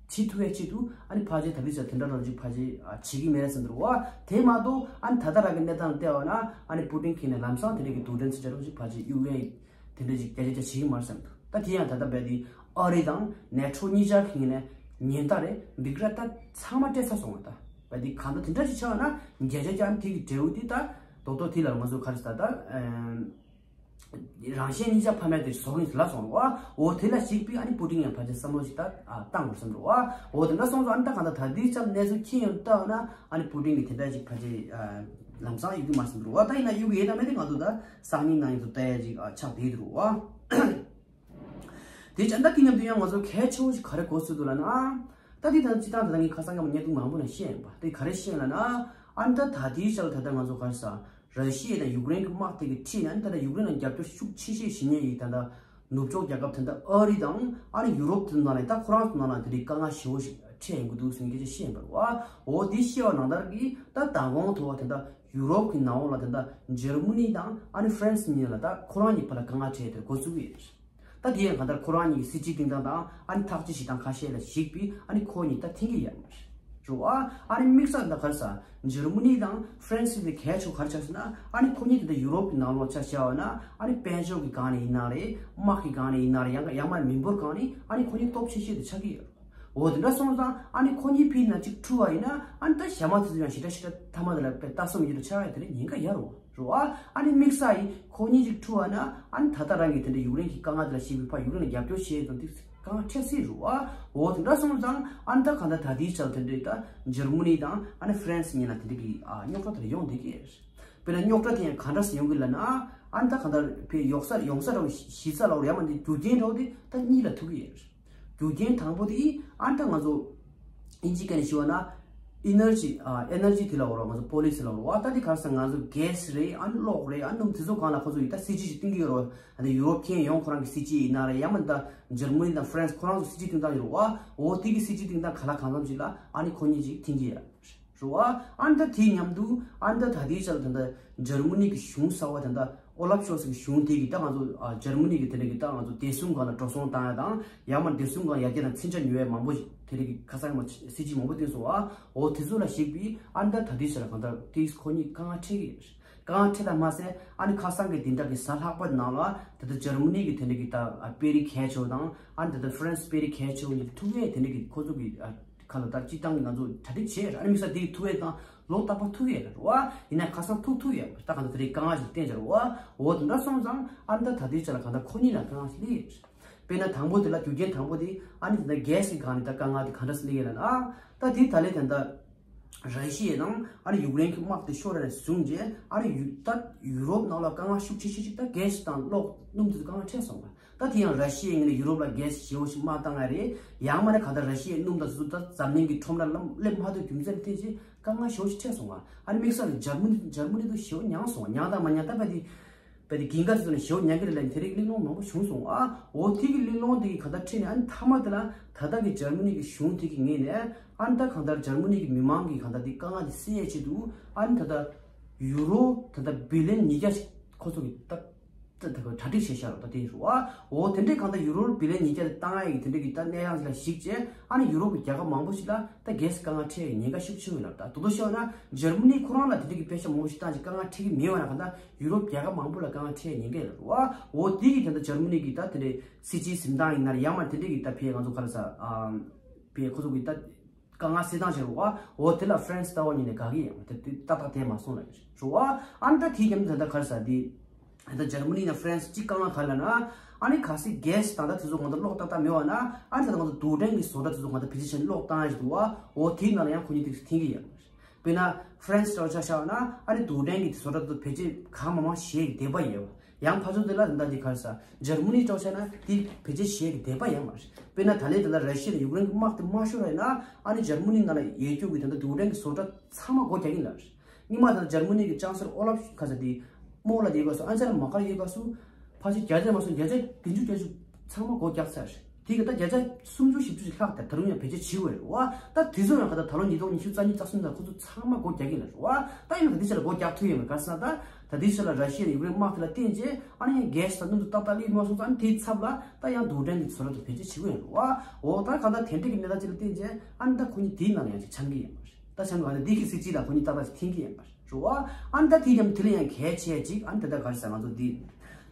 ཅིག་བྱེད་ཐུབ་པའི་ཆེད་དུ་ཨ་ནི་ཕལ་ཆེར་ད་རེས་ཙམ་དེ་འདྲ་ར་ཅིག་ཕལ་ཆེར་ཨ་བྱེད་ཀྱི་མེད་རེད་བསམ་འདུག་བ། དེ་མ་གཏོགས་ཨ་ནི་ད་ལྟ་རང་གི་གནས་སྟངས་ལ་བལྟས་པ་ན་ཨ་ནི་པུ་ཏིན་གྱིས་ནས་ལམ་སང་དེ་འདྲ་གི་རྡུལ་ཕྲན་མཚོན་ཆ་ར་ཅིག་ཕལ་ཆེར་གཡུག་ཡས་དེ་འདྲ་ཅིག་བརྒྱ་ཆ་བརྒྱ་བྱེད་ཀྱི་མ་རེད་བསམ་འདུག་ད་དེ་ཡང་ད་ལྟ་རྦད་དེ་ཨ་རི་དང་ནེ་ཊོ་གཉིས་ཆར་གྱིས་ནས་ཉེན་བརྡ་རེད་འདི་ག་ར་ད་ཚང་མ་སྤྲད་ཚར་སོང་བ། ད་རྦད་དེ་གང་ལྟར་དེ་འདྲ་ཅིག་ཆགས་ན་བརྒྱ་ཆ་བརྒྱ་ཨ་ནི་དེ་གི་འབྲས་བུ་དེ་ད་རྡོག་རྡོག་དེ་ལ་ང་ཚོ་ག་རེ་ཟེར་ད། རང་གཞན་གཉིས་ཆ་ཕ་མེས་དེ་བཟོ་གི་ལ་སོང་བ། འོ་དེ་ལ་གཞིགས་པའི་ཨ་ནི་པུ་ཏིན་ཡང་ཕལ་ཆེར་བསམ་བློ་ཞིག་ད་བཏང་དགོས་བསམ་འདུག་བ། འོ་དེ་འདྲ་སོང་ཙང་ཨ་ནི་ད་གང་ལྟར་ད་ལྟའི་ཆར་གནས་ཚུལ་མཁྱེན་ཡོང་ལྟ་ན་ཨ་ནི་པུ་ཏིན་གྱིས་དེ་འདྲ་ཞིག་ཕལ་ཆེར་ལམ་སང་གཡུག་གི་མ་བསམ་འདུག་བ། ད་ཡིན་ན་གཡུག་གི་ཡོད་དམ་མེད་དེ་ང་ཚོ་ད་སང་ཉིན་གནངས་ཉིན་དུ་ལྟ་ཡ་ཅིག་ཆགས་བསྡད་འདུག་བ། དེ་ཅང་ད་དེ་མཉམ་དུ་ཡང་ང་ཚོ་གལ་ཆེ་བོ་ཞིག་ག་རེ་གོ་སྲོལ་འདུག་ལབ་ན། ད་དེ་ད་སྤྱི་བཏང་ད་ལྟ་ངས་ཁ་སང་ཉམས་བརྙན་ཐུང་མང་པོ་ནང་བཤད་ཡིན་པ་དེ་ག་རེ་བཤད་ལབ་ན། ཨ་ནི་ད་ད་ལྟའི་ཆར་ད་ལྟ་ང་ཚོ་ག་རེ་ཟེར། ར་ཤི་ཡ་དང་ཡུཀ་རེན་གྱི་དམག་དེ་གི་ཁྲིད་ནས་ཨ་ནི་ད་ལྟ་ཡུཀ་རེན་ལ་རྒྱབ་སྐྱོར་ཤུགས་ཆེ་ཤོས་བྱེད་མཁན་ཡིན་ད་ལྟ་ནུབ་ཕྱོགས་རྒྱལ་ཁབ་དེ་འདྲ་ཨ་རི་དང་ཨ་ནི་ཡུ་རོབ་དེ་ནང་ལ་ད་ཁོ་རང་ཚོ་ནང་ལ་དེ་འདྲའི་དཀའ་ངལ་ཞེ་པོ་ཞིག་འཕྲད་ཡོང་གི་འདུག་ཟེར་མཁན་སྐད་ཆ་བཤད་ཡིན་པ་རེད་བ། འོ་དེ་བཤད་པ་ནང་ལྟར་གྱི་ད་མདང་དགོང་ཐོག་དེ་འདྲ་ཡུ་རོབ་ཀྱི་ནང་ལོགས་ལ་དེ་འདྲ་འཇར་མ་ནི་དང་ཨ་ནི་ཧྥ་རན་སི་གཉིས་ལ་ད་ཁོ་རང་གཉིས་བར་ལ་དཀའ་ངལ་འཕྲད་དེ་འགོ་ཚུགས་ཀྱི་ཡོད་རེད། ད་དེ་ཡང་གང་ལྟར་ཁོ་རང་གཉིས་ཀྱི་སྲིད་ཇུས་སྟེང་སྟངས་དང་ཨ་ནི་ཐག་གཅོད་བྱེད་སྟངས་ཁ་ཤས་ལ་གཞིགས་པའི་ཨ་ནི་ཁོ་གཉིས་ད་མཐུན་གྱི་ཡོད་མ་རེད། རེད་བ། ཨ་ནི་དམིགས་བསལ་ད་ག་རེ་ཟེར། འཇར་མ་ནི་དང་ཧྥ་རན་སི་དེ་གལ་ཆེ་ག་རེ་ཆགས་ཟེར་ན་ཨ་ནི་ཁོ་གཉིས་དེ་འདྲ་ཡུ་རོབ་ཀྱི་ནང་ལོགས་ཆ་བཞག་པ་ན་ཨ་ནི་དཔལ་འབྱོར་གྱི་སྒང་ནས་ཡིན་ན་རེད། དམག་གི་སྒང་ནས་ཡིན་ན་རེད། ཡང་ཡང་མིན་མི་འབོར་སྒང་ནས་ཨ་ནི་ཁོ་གཉིས་སྟོབས་ཆེ་ཤོས་དེ་ཆགས་ཀྱི་ཡོད་རེད། འོ་དེ་འདྲ་སོང་ཙང་ཨ་ནི་ཁོ་གཉིས་ཕྱི་ནས་གཅིག་འཁྲུག་པ་ཡིན་ན་ཨ་ནི་ད་གཞན་པ་དེ་ཚོ་ཡང་ཞེ་དྲག་ཞེ་དྲག་ཐ་མ་དེ་ལ་དཔེ་ལྟ་སོང་ཡོད་དུ་ཆགས་ཡ་དེ་ལ་ཉེན་ཁ་ཡོད་རེད། རེད་བ། ཨ་ནི་དམིགས་བསལ་ཡིན་ཁོ་གཉིས་ཅིག་འཁྲུག་པ་ན་ཨ་ནི་ད་ལྟ་རང་གི་དེ་འདྲ་ཡུཀ་རེན་གྱི་དཀའ་ངལ་དེ་ལ་གཞིགས་པའི་ཕར་ཡུཀ་རེན་ལ་རྒྱབ་སྐྱོར་བྱེད་དང་དེ་ དཀའ་ངལ་འཕྲད་སྲིད་རུ་བ། འོ་དེ་འདྲ་སོང་ཙང་ཨ་ནི་ད་གང་ལྟར་ད་ལྟའི་ཆར་དེ་འདྲའི་ད་འཇར་མ་ནི་དང་ཨ་ནི་ཧྥ་རན་སི་གཉིས་ལ་དེ་འདྲ་གི་ཨ་རྙོག་དྲ་དེ་ཡོང་བསྡད་ཀྱི་ཡོད། དཔེར་ན་རྙོག་དྲ་དེ་ཡང་ག་འདྲ་སེ་ཡོང་གི་ལབ་ན། ཨ་ནི་ད་གང་ལྟར་བའི་ཡོག་ས་ཡོང་ས་ར་བ་གཞི་ས་ལ་བ་ར་ཡ་མ་འདི་རྒྱུ་རྐྱེན་ར་བ་དེ་ད་གཉིས་ལ་ཐུག་གི་ཡོད། རྒྱུ་རྐྱེན་དང་པོ་དེ་ཨ་ནི་ད་ང་ཚོ་ཨིན་ཇི་སྐད་ནས་ཞུ་བ་ན། ཨི་ནར་ཇི་ཨ་ཨེ་ནར་ཇི་དེ་ལ་བ་ར་ང་ཚོ་པོ་ལི་སི་ལ་བ་ར་བ། ད་དེ་ག་རེ་ཟེར་ང་ཚོ་གྷེ་སི་རེད། ཨ་ནི་གློག་རེད། ཨ་ནི་སྣུམ་དེ་ཚོ་གང་ལ་ཁོ་ཚོ་ཡིས་ད་སྲིད་ཇུས་ཤིག་བཏིང་གི་ཡོད་ར། ཨ་ནི་ཡུ་རོབ་མཁན་ཡོང་ཁོ་རང་གི་སྲིད་ཇུས་ཡིན་ན་ར་ཡ་མ་ད་འཇར་མ་ནི་དང་ཧྥ་རན་སི་ཁོ་རང་ཚོ་སྲིད་ཇུས་བཏིང་སྟངས་ཡོད་ར་བ། འོ་དེ་གི་སྲིད་ཇུས་བཏིང་སྟངས་ག་ལ་གང་འཚམ་ཞིག་ལ་ཨ་ནི་ཁོ་གཉིས་ཅིག་མཐུན་གྱི་ཡོད་ར་བ། ཨ་ནི་ད་དེའི་མཉམ་དུ་ཨ་ནི་ད་ད་ལྟའི་ཆར་ད་ལྟ་འཇར་མ་ནི་གི་གཞུང་གསར་བ་ད་ལྟ་ཨོ་ལབ་ཤོལ་ཚི་གི་གཞུང་དེ་གི་ད་ང་ཚོ་ཨ་འཇར་མ་ནི་གི་དེ་འདྲ་གི་ད་ང་ཚོ་བདེ་སྲུང་སྒང་ལ་འགྲོ་སོང་བཏང་ཡ་དང་ཡང་མ་བདེ་སྲུང་སྒང་ཡར་རྒྱས་དང་མཚོན་ཆ་ཉོ་ཡ་མང་པོ་ཞིག་དེ་འདྲ་གི་ཁ་སང་མ་སྲིད་ཇུས་མང་པོ་བཏིང་སོང་བ། འོ་དེ་ཚོ་ལ་གཞིགས་པའི་ཨ་ནི་ད་ད་ལྟའི་ཆར་གང་ལྟར་དེ་ཁོ་གཉིས་དཀའ་ངལ་འཕྲད་ཀྱི་ཡོད། དཀའ་ངལ་འཕྲད་དང་མ་ཟད་ཨ་ནི་ཁ་སང་གི་དེ་འདྲ་གི་གཟའ་ལྷག་པ་ནང་ལ་ད་ལྟ་འཇར་མ་ནི་གི་དེ་འདྲ་གི་ད་ཨ་པེ་རི་ཁལ་ཆེ་བ་དང་ཨ་ནི་ད་ལྟ་ཧྥ་རན་སི་པེ་རི་ཁལ་ཆེ་བ་གཉིས་ཐུག་ཡས་དེ་འདྲ་གི་ཁོ་ཚོ་གི་ཨ་ཁ་ལ་ད་སྤྱི་བཏང་གི་ང་ཚོ་གྲ་སྒྲིག་བྱས་ཨ་ནི་དམིགས་བསལ་དེ་གི་ཐུག་ཡས་དང་ལོ་རྟག་པར་ཐུག་ཡས་རེད་བ། ཡིན་ན་ཁ་སང་ཐུག་ཐུག་ཡས་མ་རེད། ད་གང་ལྟར་དེ་རིང་དཀའ་ངལ་ཞིག་བསྟན་བྱས་རེད་བ། འོ་དེ་འདྲ་སོང་ཙང་ཨ་ནི་ད་ད་ལྟའི་ཆ་ལ་གང་ལྟར་ཁོ་གཉིས་ལ་དཀའ་ངལ་ཞིག་སླེབས་ཡས་རེད། དཔེར་ན་དང་པོ་དེ་ལ་རྒྱུ་རྐྱེན་དང་པོ་དེ་ཨ་ནི་དེ་འདྲ་གྷེ་སི་གི་སྒང་ནས་ད་དཀའ་ངལ་དེ་གང་འདྲ་སེ་སླེབས་ཡོད་ལབ་ན། ད་དེ་ད་ལན་དེ་འདྲ་ར་ཤི་ཡ་དང་ཨ་ནི་ཡུཀ་རེན་གྱི་དམག་དེ་ཤོར་ནས་བཟུང་རྗེས་ཨ་ནི་ཡུ་ད་ཡུ་རོབ་ནང་ལ་དཀའ་ངལ་ཤུགས་ཆེ་ཤོས་ཤིག་ད་གྷེ་སི་དང་གློག་སྣུམ་དེ་ཚོ་དཀའ་ངལ་འཕྲད་སོང་བ། ད་དེ་ཡང་ར་ཤི་ཡའི་ངོས་ནས་ཡུ་རོབ་ལ་གྷེ་སི་ཞེ་པོ་ཞིག་མ་བཏང་ཡ་རེད། ཡང་མ་ནས་ག་ད་ར་ཤི་ཡའི་སྣུམ་དང་དེ་ཚོ་ད་འཛམ་གླིང་གི་ཁྲོམ་ར་ལ་སླེབས་མ་ཐུབ་རྒྱུ་མཚན་དེ་ཅི་དཀའ་ངལ་ཞེ་པོ་ཞིག་འཕྲད་སོང་བ། ཨ་ནི་དམིགས་བསལ་འཇར་མ་ནི་འཇར་མ་ནི་དུ་ཞེ་པོ་མྱངས་སོང་བ། མྱངས་དང་མ་མྱངས་ད་བ་དེ། བས་དེ་གིན་ག་ཚོ་ནས་ཞེ་པོ་ཉན་གི་རེད་ལབ་ནས་དེ་རིགས་གླེང་སློང་མང་པོ་བྱུང་སོང་ཨ། འོ་དེ་གི་གླེང་སློང་དེ་གི་ག་ད་ཁྲིད་ནས་ཨ་ནི་མཐའ་མ་དེ་ལ་ད་ལྟ་གི་འཇར་མ་ནི་གི་གཞུང་དེ་གི་ངོས་ནས་ཨ་ནི་ད་གང་ལྟར་འཇར་མ་ནི་གི་མི་མང་གི་གང་ལྟར་དེ་དཀའ་ངལ་དེ་སེལ་ཡས་ཆེད་དུ་ཨ་ནི་ད་ལྟ་ཡུ་རོ་ད་ལྟ་བི་ལན་ཉིས་བརྒྱ་ཞིག་ཁོ་ཚོ་གི་ད་ད་ད་གྲ་སྒྲིག་བྱས་ཤག་ད་དེ་རུ་ཨ། འོ་དེ་འདྲའི་གང་ལྟར་ཡུ་རོ་བི་ལན་ཉིས་བརྒྱ་དེ་བཏང་ཡས་གི་དེ་འདྲ་གི་ད་གནས་སྟངས་ལ་གཞིགས་བྱས་ཨ་ནི་ཡུ་རོ་གི་རྒྱལ་ཁབ་མང་པོ་ཞིག་ལ་ད་གྷེ་སི་དཀའ་ངལ་འཕྲད་ཡས་ཉེན་ཁ་ཤུགས་ཆེ་ཡོད་ལབ། ད་དོ་དོ་ཤོད་ན་འཇར་མ་ནི་ཁོ་རང་ལ་དེ་འདྲ་གི་པེ་ཤ་མང་པོ་ཞིག་བཏང་ཅིག་དཀའ་ངལ་འཕྲད་གི་མེད་བ་ན་གང་ལྟར། ཡུ་རོབ་རྒྱལ་ཁབ་མང་པོ་ལ་དཀའ་ངལ་འཕྲད་ཉེན་ཁ་ཡོད་རེད་བ། འོ་དེ་གི་དེ་འདྲ་འཇར་མ་ནི་གི་ད་དེ་འདྲའི་སྲིད་སྤྱིའི་གཟིམ་ཏང་ཡིན་ན་རེད། ཡང་མ་དེ་འདྲའི་གི་ད་ཕའི་ང་ཚོ་ག་རེ་ཟ་ཨ་ཕའི་ཁོ་ཚོ་གི་ད་དཀའ་ངལ་སེལ་སྟངས་བྱེད་རེད་བ། འོ་དེ་ལ་ཧྥ་རན་སི་ལྟ་བ་ཉིད་ནས་དགའ་གི་ཡོད་མ་དེ་དེ་ཏག་ཏག་དེ་མ་སོང་ལ་ཡོད་རེད་བ། ཨ་ནི་ད་དེའི་རྒྱབ་ནས་ད་ད་ག་རེ་ཟ་དེ་ད་འཇར་མ་ནི་ན་ཧྥ་རན་སི་གཅིག་དཀའ་ངལ་ག་ལ་ན་ཨ་ནི་གལ་སྲིད་གྷེ་སི་ད་ད་དེ་ཚོ་གང་ད་གློག་ཏག་ཏག་མེད་བ་ན་ཨ་ནི་ད་ད་གང་ད་རྡུལ་ཕྲན་གི་བཟོ་གྲྭ་དེ་ཚོ་གང་ད་ཕལ་ཆེར་ཕྱིན་གློག་བཏང་ཡ་ཞིག་འདུག་བ། འོ་དེའི་ནང་ལ་ཡང་ཁོ་གཉིས་དེ་ཚོ་འཐེན་གི་ཡོད་མ་རེད། དཔེར་ན་ཧྥ་རན་སི་ལྟ་བུ་ཆ་བཞག་ན་ཨ་ནི་རྡུལ་ཕྲན་གྱི་བཟོ་གྲྭ་དེ་ཚོ་ཕལ་ཆེར་གང་མང་མང་གཞན་གྱི་འདེད་པ་ཡོད་པ། ཡང་ཕར་ཕྱོགས་དེ་ལ་ད་ལྟ་འདི་ག་རེ་ཟ་འཇར་མ་ནི་ལྟ་བུ་ཆ་ན་དེ་ཕལ་ཆེར་གཞན་གྱི་འདེད་པ་ཡོད་མ་རེད། དཔེར་ན་ད་ལན་དེ་ལ་ར་ཤི་ཡ་དང་ཡུཀ་རེན་གྱི་དམག་དེ་མ་ཤོར་བ་ཡིན་ན་ཨ་ནི་འཇར་མ་ནི་ནང་ལ་ཡོད་རྒྱུ་གི་ད་ལྟ་རྡུལ་ཕྲན་གྱི་བཟོ་གྲྭ་ཚང་མ་སྒོ་རྒྱག་གི་ཡིན་ལབ་རེད། སྔོན་མ་ད་ལྟ་འཇར་མ་ནི་གི་ཅང་སེ་ལོར་ཨོ་ལབ་ཤོལ་ཚ་དེ་སྨོག་ལ་དེ་ག་སོ་ཨན་ཅེ་ལ་མར་ཀེལ་ཡོད་ག་སོ་ཕལ་ཆེར་བརྒྱ་ཆ་མ་སོང་བརྒྱ་ཆ་བདུན་ཅུ་བརྒྱད་ཅུ་ཚང་མ་སྒོ་རྒྱག་ཚར་རེད། དེ་ག་ད་བརྒྱ་ཆ་སུམ་ཅུ་བཞི་བཅུ་ཞིག་ལྷག་སྟེ་ད་རུང་ཡང་བེད་སྤྱོད་བྱེད་དགོས་རེད་བ། ད་དེ་ཚོ་ཡང་ག་ད་ད་ལོ་ཉིས་སྟོང་ཉི་ཤུ་རྩ་གཉིས་རྩ་གསུམ་ལ་ཁོ་ཚོ་ཚང་མ་སྒོ་རྒྱག་གི་ལ་རེད་བ། ད་ཡིན་ན་ད་དེ་ཆ་ལ་སྒོ་རྒྱག་ཐུབ་ཡོད་མེད་ག་ཟེར་ན་ད་ད་དེ་ཆ་ལ་ར་ཤི་ཡ་ཡུཀ་རེན་དམག་དེ་ལ་བརྟེན་རྗེས་ཨ་ནི་ཡང་གྷེ་སི་དང་སྣུམ་དུ་ཏག་ཏག་སླེབས་མ་སོང་ཙང་ཨ་ནི་དེའི་ཚབ་ལ་ད་ཡང་རྡུལ་ཕྲན་གྱི་བཟོ་གྲྭ་དུ་བེད་སྤྱོད་བྱེད་དགོས་ཡོད་རེད་བ། འོ་ད་ག་ད་དེ་འདྲ་གི་གནས་སྟངས་ཅིག་ལ་བརྟེན་རྗེས་ཨ་ནི་ད་ཁོ་གཉིས་དེའི་ནང་ལ་ཡང་ཅིག་འཆམ་གི་ཡོད་མ་རེད། ད་བྱམས་པ་འདི་གི་སྲིད་ཇུས་ལ་ཁོ་གཉིས་ཏག་ཏག་ཅིག་འཐེན་གྱི་ཡིན་པ་རེད་བ། ཨ་ནི་ད་དེ་ཡང་དེ་ལ་ཡང་གལ་ཆེ་ཅིག་ཨ་ནི་ད་ལྟ་ག་རེ་ཟེར་ང་ཚོ་འདི་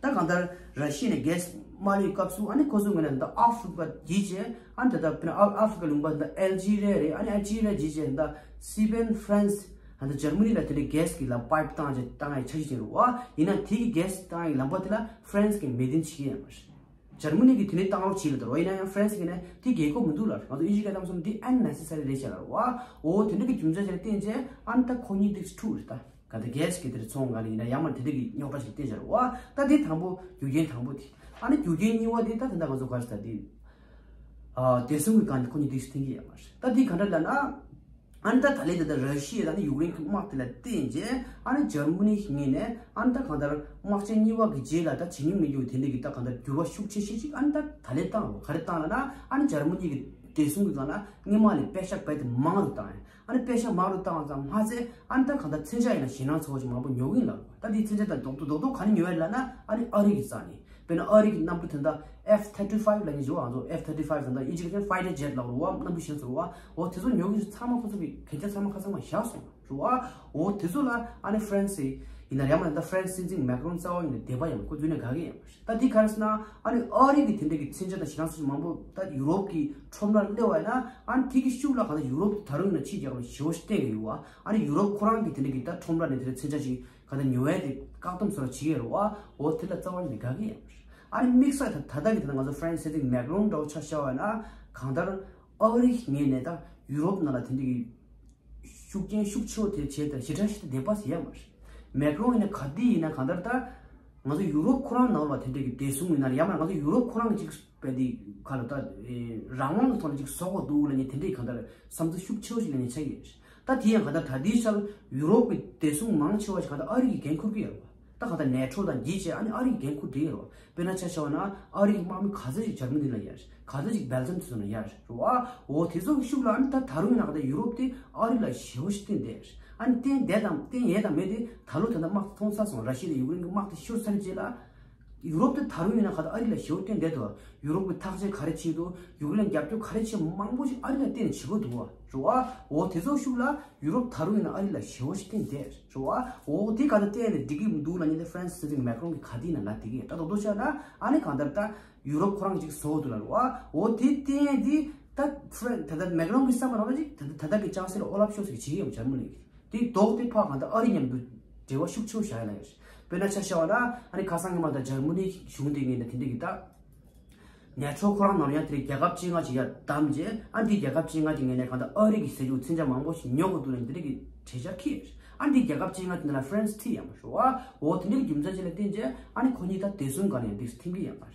ད་གང་ལྟར་ར་ཤི་ཡ་ནས་གྷེ་སི་མ་ལུས་སྐབས་སུ་ཨ་ནི་ཁོ་ཚོ་ངོས་ནས་ད་ཨ་ཧྥི་རི་ཀ་བརྒྱུད་བྱས་ཨ་ནི་ད་ལྟ་དཔེར་ན་ཨ་ཨ་ཧྥི་རི་ཀ་ལུང་པ་ད་ཨལ་ཇི་རི་ཡ་རེད། ཨ་ནི་ཨལ་ཇི་རི་ཡ་བརྒྱུད་བྱས་ད་སི་པེན་ཧྥ་རན་སི་ཨ་ནི་འཇར་མ་ནི་ལ་དེ་འདྲའི་གྷེ་སི་གི་ལ་པའིབ་བཏང་བྱས་བཏང་ཡ་འཆར་གཞི་བྱས་རེད་བ། ཡིན་ན་དེ་གི་གྷེ་སི་བཏང་ཡའི་ལམ་པ་དེ་ལ་ཧྥ་རན་སི་གིས་མོས་མཐུན་བྱེད་ཀྱི་ཡོད་མ་རེད། འཇར་མ་ནི་གིས་དེ་ནས་བཏང་རོགས་བྱེད་ལབ་དང་། ཡིན་ན་ཡང་ཧྥ་རན་སི་གིས་ནས་དེ་དགོས་མཁོ་མི་འདུག་ལབ། ང་ཚོ་ཨིན་ཇི་སྐད་གཏམ་གསུམ་འདི་ཨན་ནེ་སེ་སི་རི་རེད་ཟེར་ལབ་རེད་བ། འོ་དེ་འདྲ་གི་རྒྱུ་མཚན་ཞིག་ལ་བརྟེན་བྱས་ཨ་ནི་ད་ཁོ་གཉིས་འདི་འཁྲུག་རེད་ད། ག་ད་གྷེ་སི་གི་དེར་ཚོང་ག་ལ་ཡིན་ན་ཡང་མ་དེ་འདྲ་གི་རྙོག་དྲ་ཞིག་བལྟས་བྱས་རེད་བ། ད་དེ་དང་པོ་རྒྱུ་རྐྱེན་དང་པོ་དེ། ཨ་ནི་རྒྱུ་རྐྱེན་གཉིས་པ་དེ་ད་དེ་འདྲ་ང་ཚོ་ག་རེ་ཟེར་དེ། ཨ་བདེ་སྲུང་གི་སྒང་ནས་ཁོ་གཉིས་འདི་འཁྲུག་གི་ཡོད་མ་རེད། ད་དེ་ག་འདྲ་ལབ་ན། ཨ་ནི་ད་ད་ལན་དེ་ད་ར་ཤི་ཡ་དང་ནི་ཡུཀ་རེན་གྱི་དམག་དེ་ལ་བརྟེན་རྗེས་ཨ་ནི་འཇར་མ་ནི་ངོས་ནས་ཨ་ནི་ད་གང་ལྟར་དམག་ཆེན་གཉིས་པ་གི་རྗེས་ལ་ད་བྱེད་མྱོང་མེད་རྒྱུ་དེ་འདྲ་གི་ད་གང་ལྟར་འགྱུར་བ་ཤུགས་ཆེ་ཤོས་ཤིག་ཨ་ནི་ད་ད་ལན་བཏང་རོགས་ག་རེ་བཏང་ལབ་ན། ཨ་ནི་འཇར་མ་ནི་གི་བདེ་སྲུང་གི་སྒང་ལ་སྔོན་མ་ལས་པེ་ཤག་རྦད་དེ་མང་རུ་བཏང་ཡ། ཨ་ནི་པེ་ཤག་མང་རུ་བཏང་བ་ཙམ་མ་ཟད་ཨ་ནི་ད་གང་ལྟར་མཚོན་ཆ་ཡིན་ན་ཞེད་སྣང་ཚ་བོ་ཞིག་མང་པོ་ཉོ་གི་ཡིན་ལབ། ད་དེའི་མཚོན་ཆ་ད་རྡོག་རྡོག་རྡོག་རྡོག་ག་ནས་ཉོ་ཡ་ལབ་ན་ཨ་ནི་ཨ་རི་གི་རྩ་ནས། དཔེར་ན་ཨ་རི་གི་གནམ་གྲུ་དེ་འདྲ་ཨེཕ་ཐར་ཊི་ཕའིབ་ལབ་མཁན་ཞིག་ང་ཚོ་ཨེཕ་ཐར་ཊི་ཕའིབ་ཟེར་ད་ཨིན་ཇི་སྐད་ཕའི་ཊར་ཇེཊ་ལབ་རེད་བ། གནམ་གྲུ་གཞན་ཚོ་རེད་བ། འོ་དེ་ཚོ་ཉོ་གི་ཚང་མ་ཁོ་ཚོ་གི་གན་རྒྱ་ཚང་མ་ཁ་ཚང་མ་བཞག་སོང་རེད་བ། འོ་དེ་ཚོ་ལ་ཨ་ནི་ཧྥ་རན་སི་ཡིན་ན་ཡང་མ་ད་ཧྥ་རན་སི་སྲིད་འཛིན་མེག་རོན་རྩ་བ་ཉིད་ནས་དད་པ་ཡང་ཁོ་འདུག་ནས་དགའ་གི་ཡང་མ་རེད། ད་དེ་ག་རེ་ཟེར་ན་ཨ་ནི་ཨ་རི་གི་དེ་འདྲ་གི་མཚོན་ཆ་དང་ཞེད་སྣང་ཚ་བོ་མང་པོ་ད་ཡུ་རོབ་ཀྱི་ཁྲོམ་རར་སླེབས་པ་ཡིན་ན་ཨ་ནི་དེ་གི་ཤུགས་ལ་གང་ལྟར་ཡུ་རོབ་ད་རུང་ཡིན་ན་ཕྱི་རྒྱལ་ཁབ་ཞེ་པོ་ཞིག་བསྟན་གི་ཡོད་བ། ཨ་ནི་ཡུ་རོབ་ཁོ་རང་གི་དེ་འདྲ་གི་ད་ཁྲོམ་ར་ནས་དེ་འདྲ་མཚོན་ཆ་ཞིག་ག་ད་ཉོ་ཡ་དེ་བཀག་སྡོམ་བཟོ་འདྲ་བྱེད་ཀྱི་ཡོད་རེད་བ། འོ་དེ་ལ་རྩ་བ་ནས་དགའ་གི་ཡོད་མ་རེད། ཨ་ནི་དམིགས་བསལ་ད་ད་ལྟ་གི་ད་ང་ཚོ་ཧྥ་རན་སི་སྲིད་འཛིན་མེག་རོན་འདྲ་བོ་ཆ་བཞག་པ་ན་གང་ལྟར་ཨ་རི་གི་ངོས་ནས་ད་ཡུ་རོབ་ནང་ལ་དེ་འདྲ་གི་ཤུགས་རྐྱེན་ཤུགས་ཆེ་བོ་དེ་བྱས་ཏེ་ཞེ་དྲག་ཞེ་དྲག་བདེ་བ་ཞིག་ཡོད་མ་རེད། མེག་རོན་ཡིན་ན་ག་དུས་ཡིན་ན་གང་ལྟར་ད་ང་ཚོ་ཡུ་རོབ་ཁོ་རང་ནང་ལ་དེ་འདྲ་གི་བདེ་སྲུང་ཡིན་ན་ཡང་མ་ང་ཚོ་ཡུ་རོབ་ཁོ་རང་གི་ཅིག་དཔེ་དེ་ག་ལ་ད་རང་དབང་གི་ཐོག་ནས་ཅིག་བཟོ་དགོས་འདུག་ལབ་མཁན་དེ་འདྲའི་གང་ལྟར་བསམ་ཚུལ་ཤུགས་ཆེ་བོ་ཞིག་ལབ་མཁན་ཆགས་ཀྱི་ཡོད་རེད། ད་དེ་ཡང་གང་ལྟར་ད་ལྟའི་ཆར་ཡུ་རོབ་ཀྱི་བདེ་སྲུང་མང་ཆེ་བ་ཞིག་གང་ལྟར་ཨ་རི་གིས་འགན་འཁུར་གྱི་ཡོད་རེད་བ། ད་གང་ལྟར་ནེ་ཊོ་དང་རྒྱལ་སྤྱི་ཨ་ནི་ཨ་རི་གིས་འགན་འཁུར་བསྡད་ཡོད་རེད་བ། དཔེར་ན་ཆ་བཞག་པ་ན་ཨ་རི་གི་དམག་མི་ག་ཚོད་ཅིག་འཇར་མ་ནི་ལ་ཡོད་རེད། ག་ཚོད་ཅིག་སྦེལ་ཇམ་དེ་ཚོ་ན་ཡོད་རེད་བ། འོ་དེ་ཚོ་གི་ཤུགས་ལ་ཨ་ནི་ད་ད་རུང་ཡིན་ན་གང་ལྟར་ཡུ་རོབ་དེ་ཨ་རི་ལ་ཞེ་པོ་ཞིག་བརྟེན་བསྡད་རེད། ཨ་ནི་བརྟེན་བསྡད་དང་བརྟེན་ཡས་དང་མེད་དེ་ད་ལོ་ད་ལྟ་དམག་དེ་ཐོན་ཚར་སོང་། ར་ཤི་ཡ་དང་ཡུཀ་རེན་གྱི་དམག་དེ་ཤོར་ཚར་རྗེས་ལ། ཡུ་རོབ་དེ་ད་རུང་ཡིན་ན་ག་ད་ཨ་རི་ལ་ཞེ་པོ་བརྟེན་བསྡད་འདུག་ཡུ་རོབ་ཀྱི་ཐག་གཅོད་ག་རེ་བྱེད་འདུག་ཡུཀ་རེན་ལ་རྒྱབ་སྐྱོར་ག་རེ་བྱེད་མང་པོ་ཞིག་ཨ་རི་ལ་བརྟེན་ནས་བྱེད་དགོས་འདུག་བ་རེད་བ། འོ་དེ་ཚོ་ཤུགས་ལ་ཡུ་རོབ་ད་རུང་ཡིན་ན་ཨ་རི་ལ་ཞེ་པོ་ཞིག་བརྟེན་བསྡད་རེད་བ། འོ་དེ་ག་ད་བལྟས་ནས་འགྲིག་གི་མི་འདུག་ལབ་མཁན་དེ་ཧྥ་རན་སི་སྲིད་འཛིན་མེག་རོན་གྱིས་ག་དུས་ཡིན་ན་ལབ་བསྡད་ཀྱི་ཡོད། ད་དོ་དོ་བྱས་ན་ཨ་ནི་གང་ལྟར་ད་ཡུ་རོབ་ཁོ་རང་གཅིག་བཟོ་འདུག་ལབ་རེད་བ། འོ་དེ་བལྟས་དེ་ད་ཧྥ་རན་ད་ད་མེག་རོན་གྱི་བསམ་པ་ནང་ལ་ཅིག་ད་ད་ད་ལྟ་གི་ཅང་སི་ལོར་ཨོ་ལབ་ཤོལ་ཚ་གིས་བྱེད་ཀྱི་ཡོད་འཇར་མ་ནི་གི། དེ་ལྡོག་སྟེ་ཕར་གང་ལྟར་ཨ་རི་མཉམ་དུ་འབྲེལ་བ་ཤུགས་ཆེ་བོ་བཞག་ཡ་ལ་ཡོད་རེད། དཔེར་ན་ཆ་བཞག་པ་ན་ཨ་ནི་ཁ་སང་གི་མ་ད་འཇར་མ་ནི་གཞུང་དེ་ངོས་ནས་དེ་འདྲ་གི་ད་ནེ་ཊོ་ཁོ་རང་ནང་ཡང་དེ་རིང་རྒྱལ་ཁབ་བཅོ་ལྔ་ཅིག་ཡར་བདམས་རྗེས་ཨ་འདི་རྒྱལ་ཁབ་བཅོ་ལྔ་དེ་ངོས་ནས་གང་ལྟར་ཨ་རི་གི་ཟས་རྒྱུ་མཚོན་ཆ་མང་པོ་ཞིག་ཉོ་དགོས་འདུག་ལབ་དེ་འདྲ་གི་གྲོས་འཆར་འཁྱེར་ཡོད་རེད། ཨ་འདི་རྒྱལ་ཁབ་བཅོ་ལྔ་དེ་ནང་ལ་ཧྥ་རན་སི་ཁྲིད་ཡོད་མ་རེད་བ། འོ་དེ་འདྲ་གི་རྒྱུ་མཚན་ཅིག་ལ་བརྟེན་རྗེས་ཨ་ནི་ཁོ་གཉིས་ད་བདེ་སྲུང་སྒང་ནས་འདི་འཐེན་གྱི་ཡོད་མ་རེད།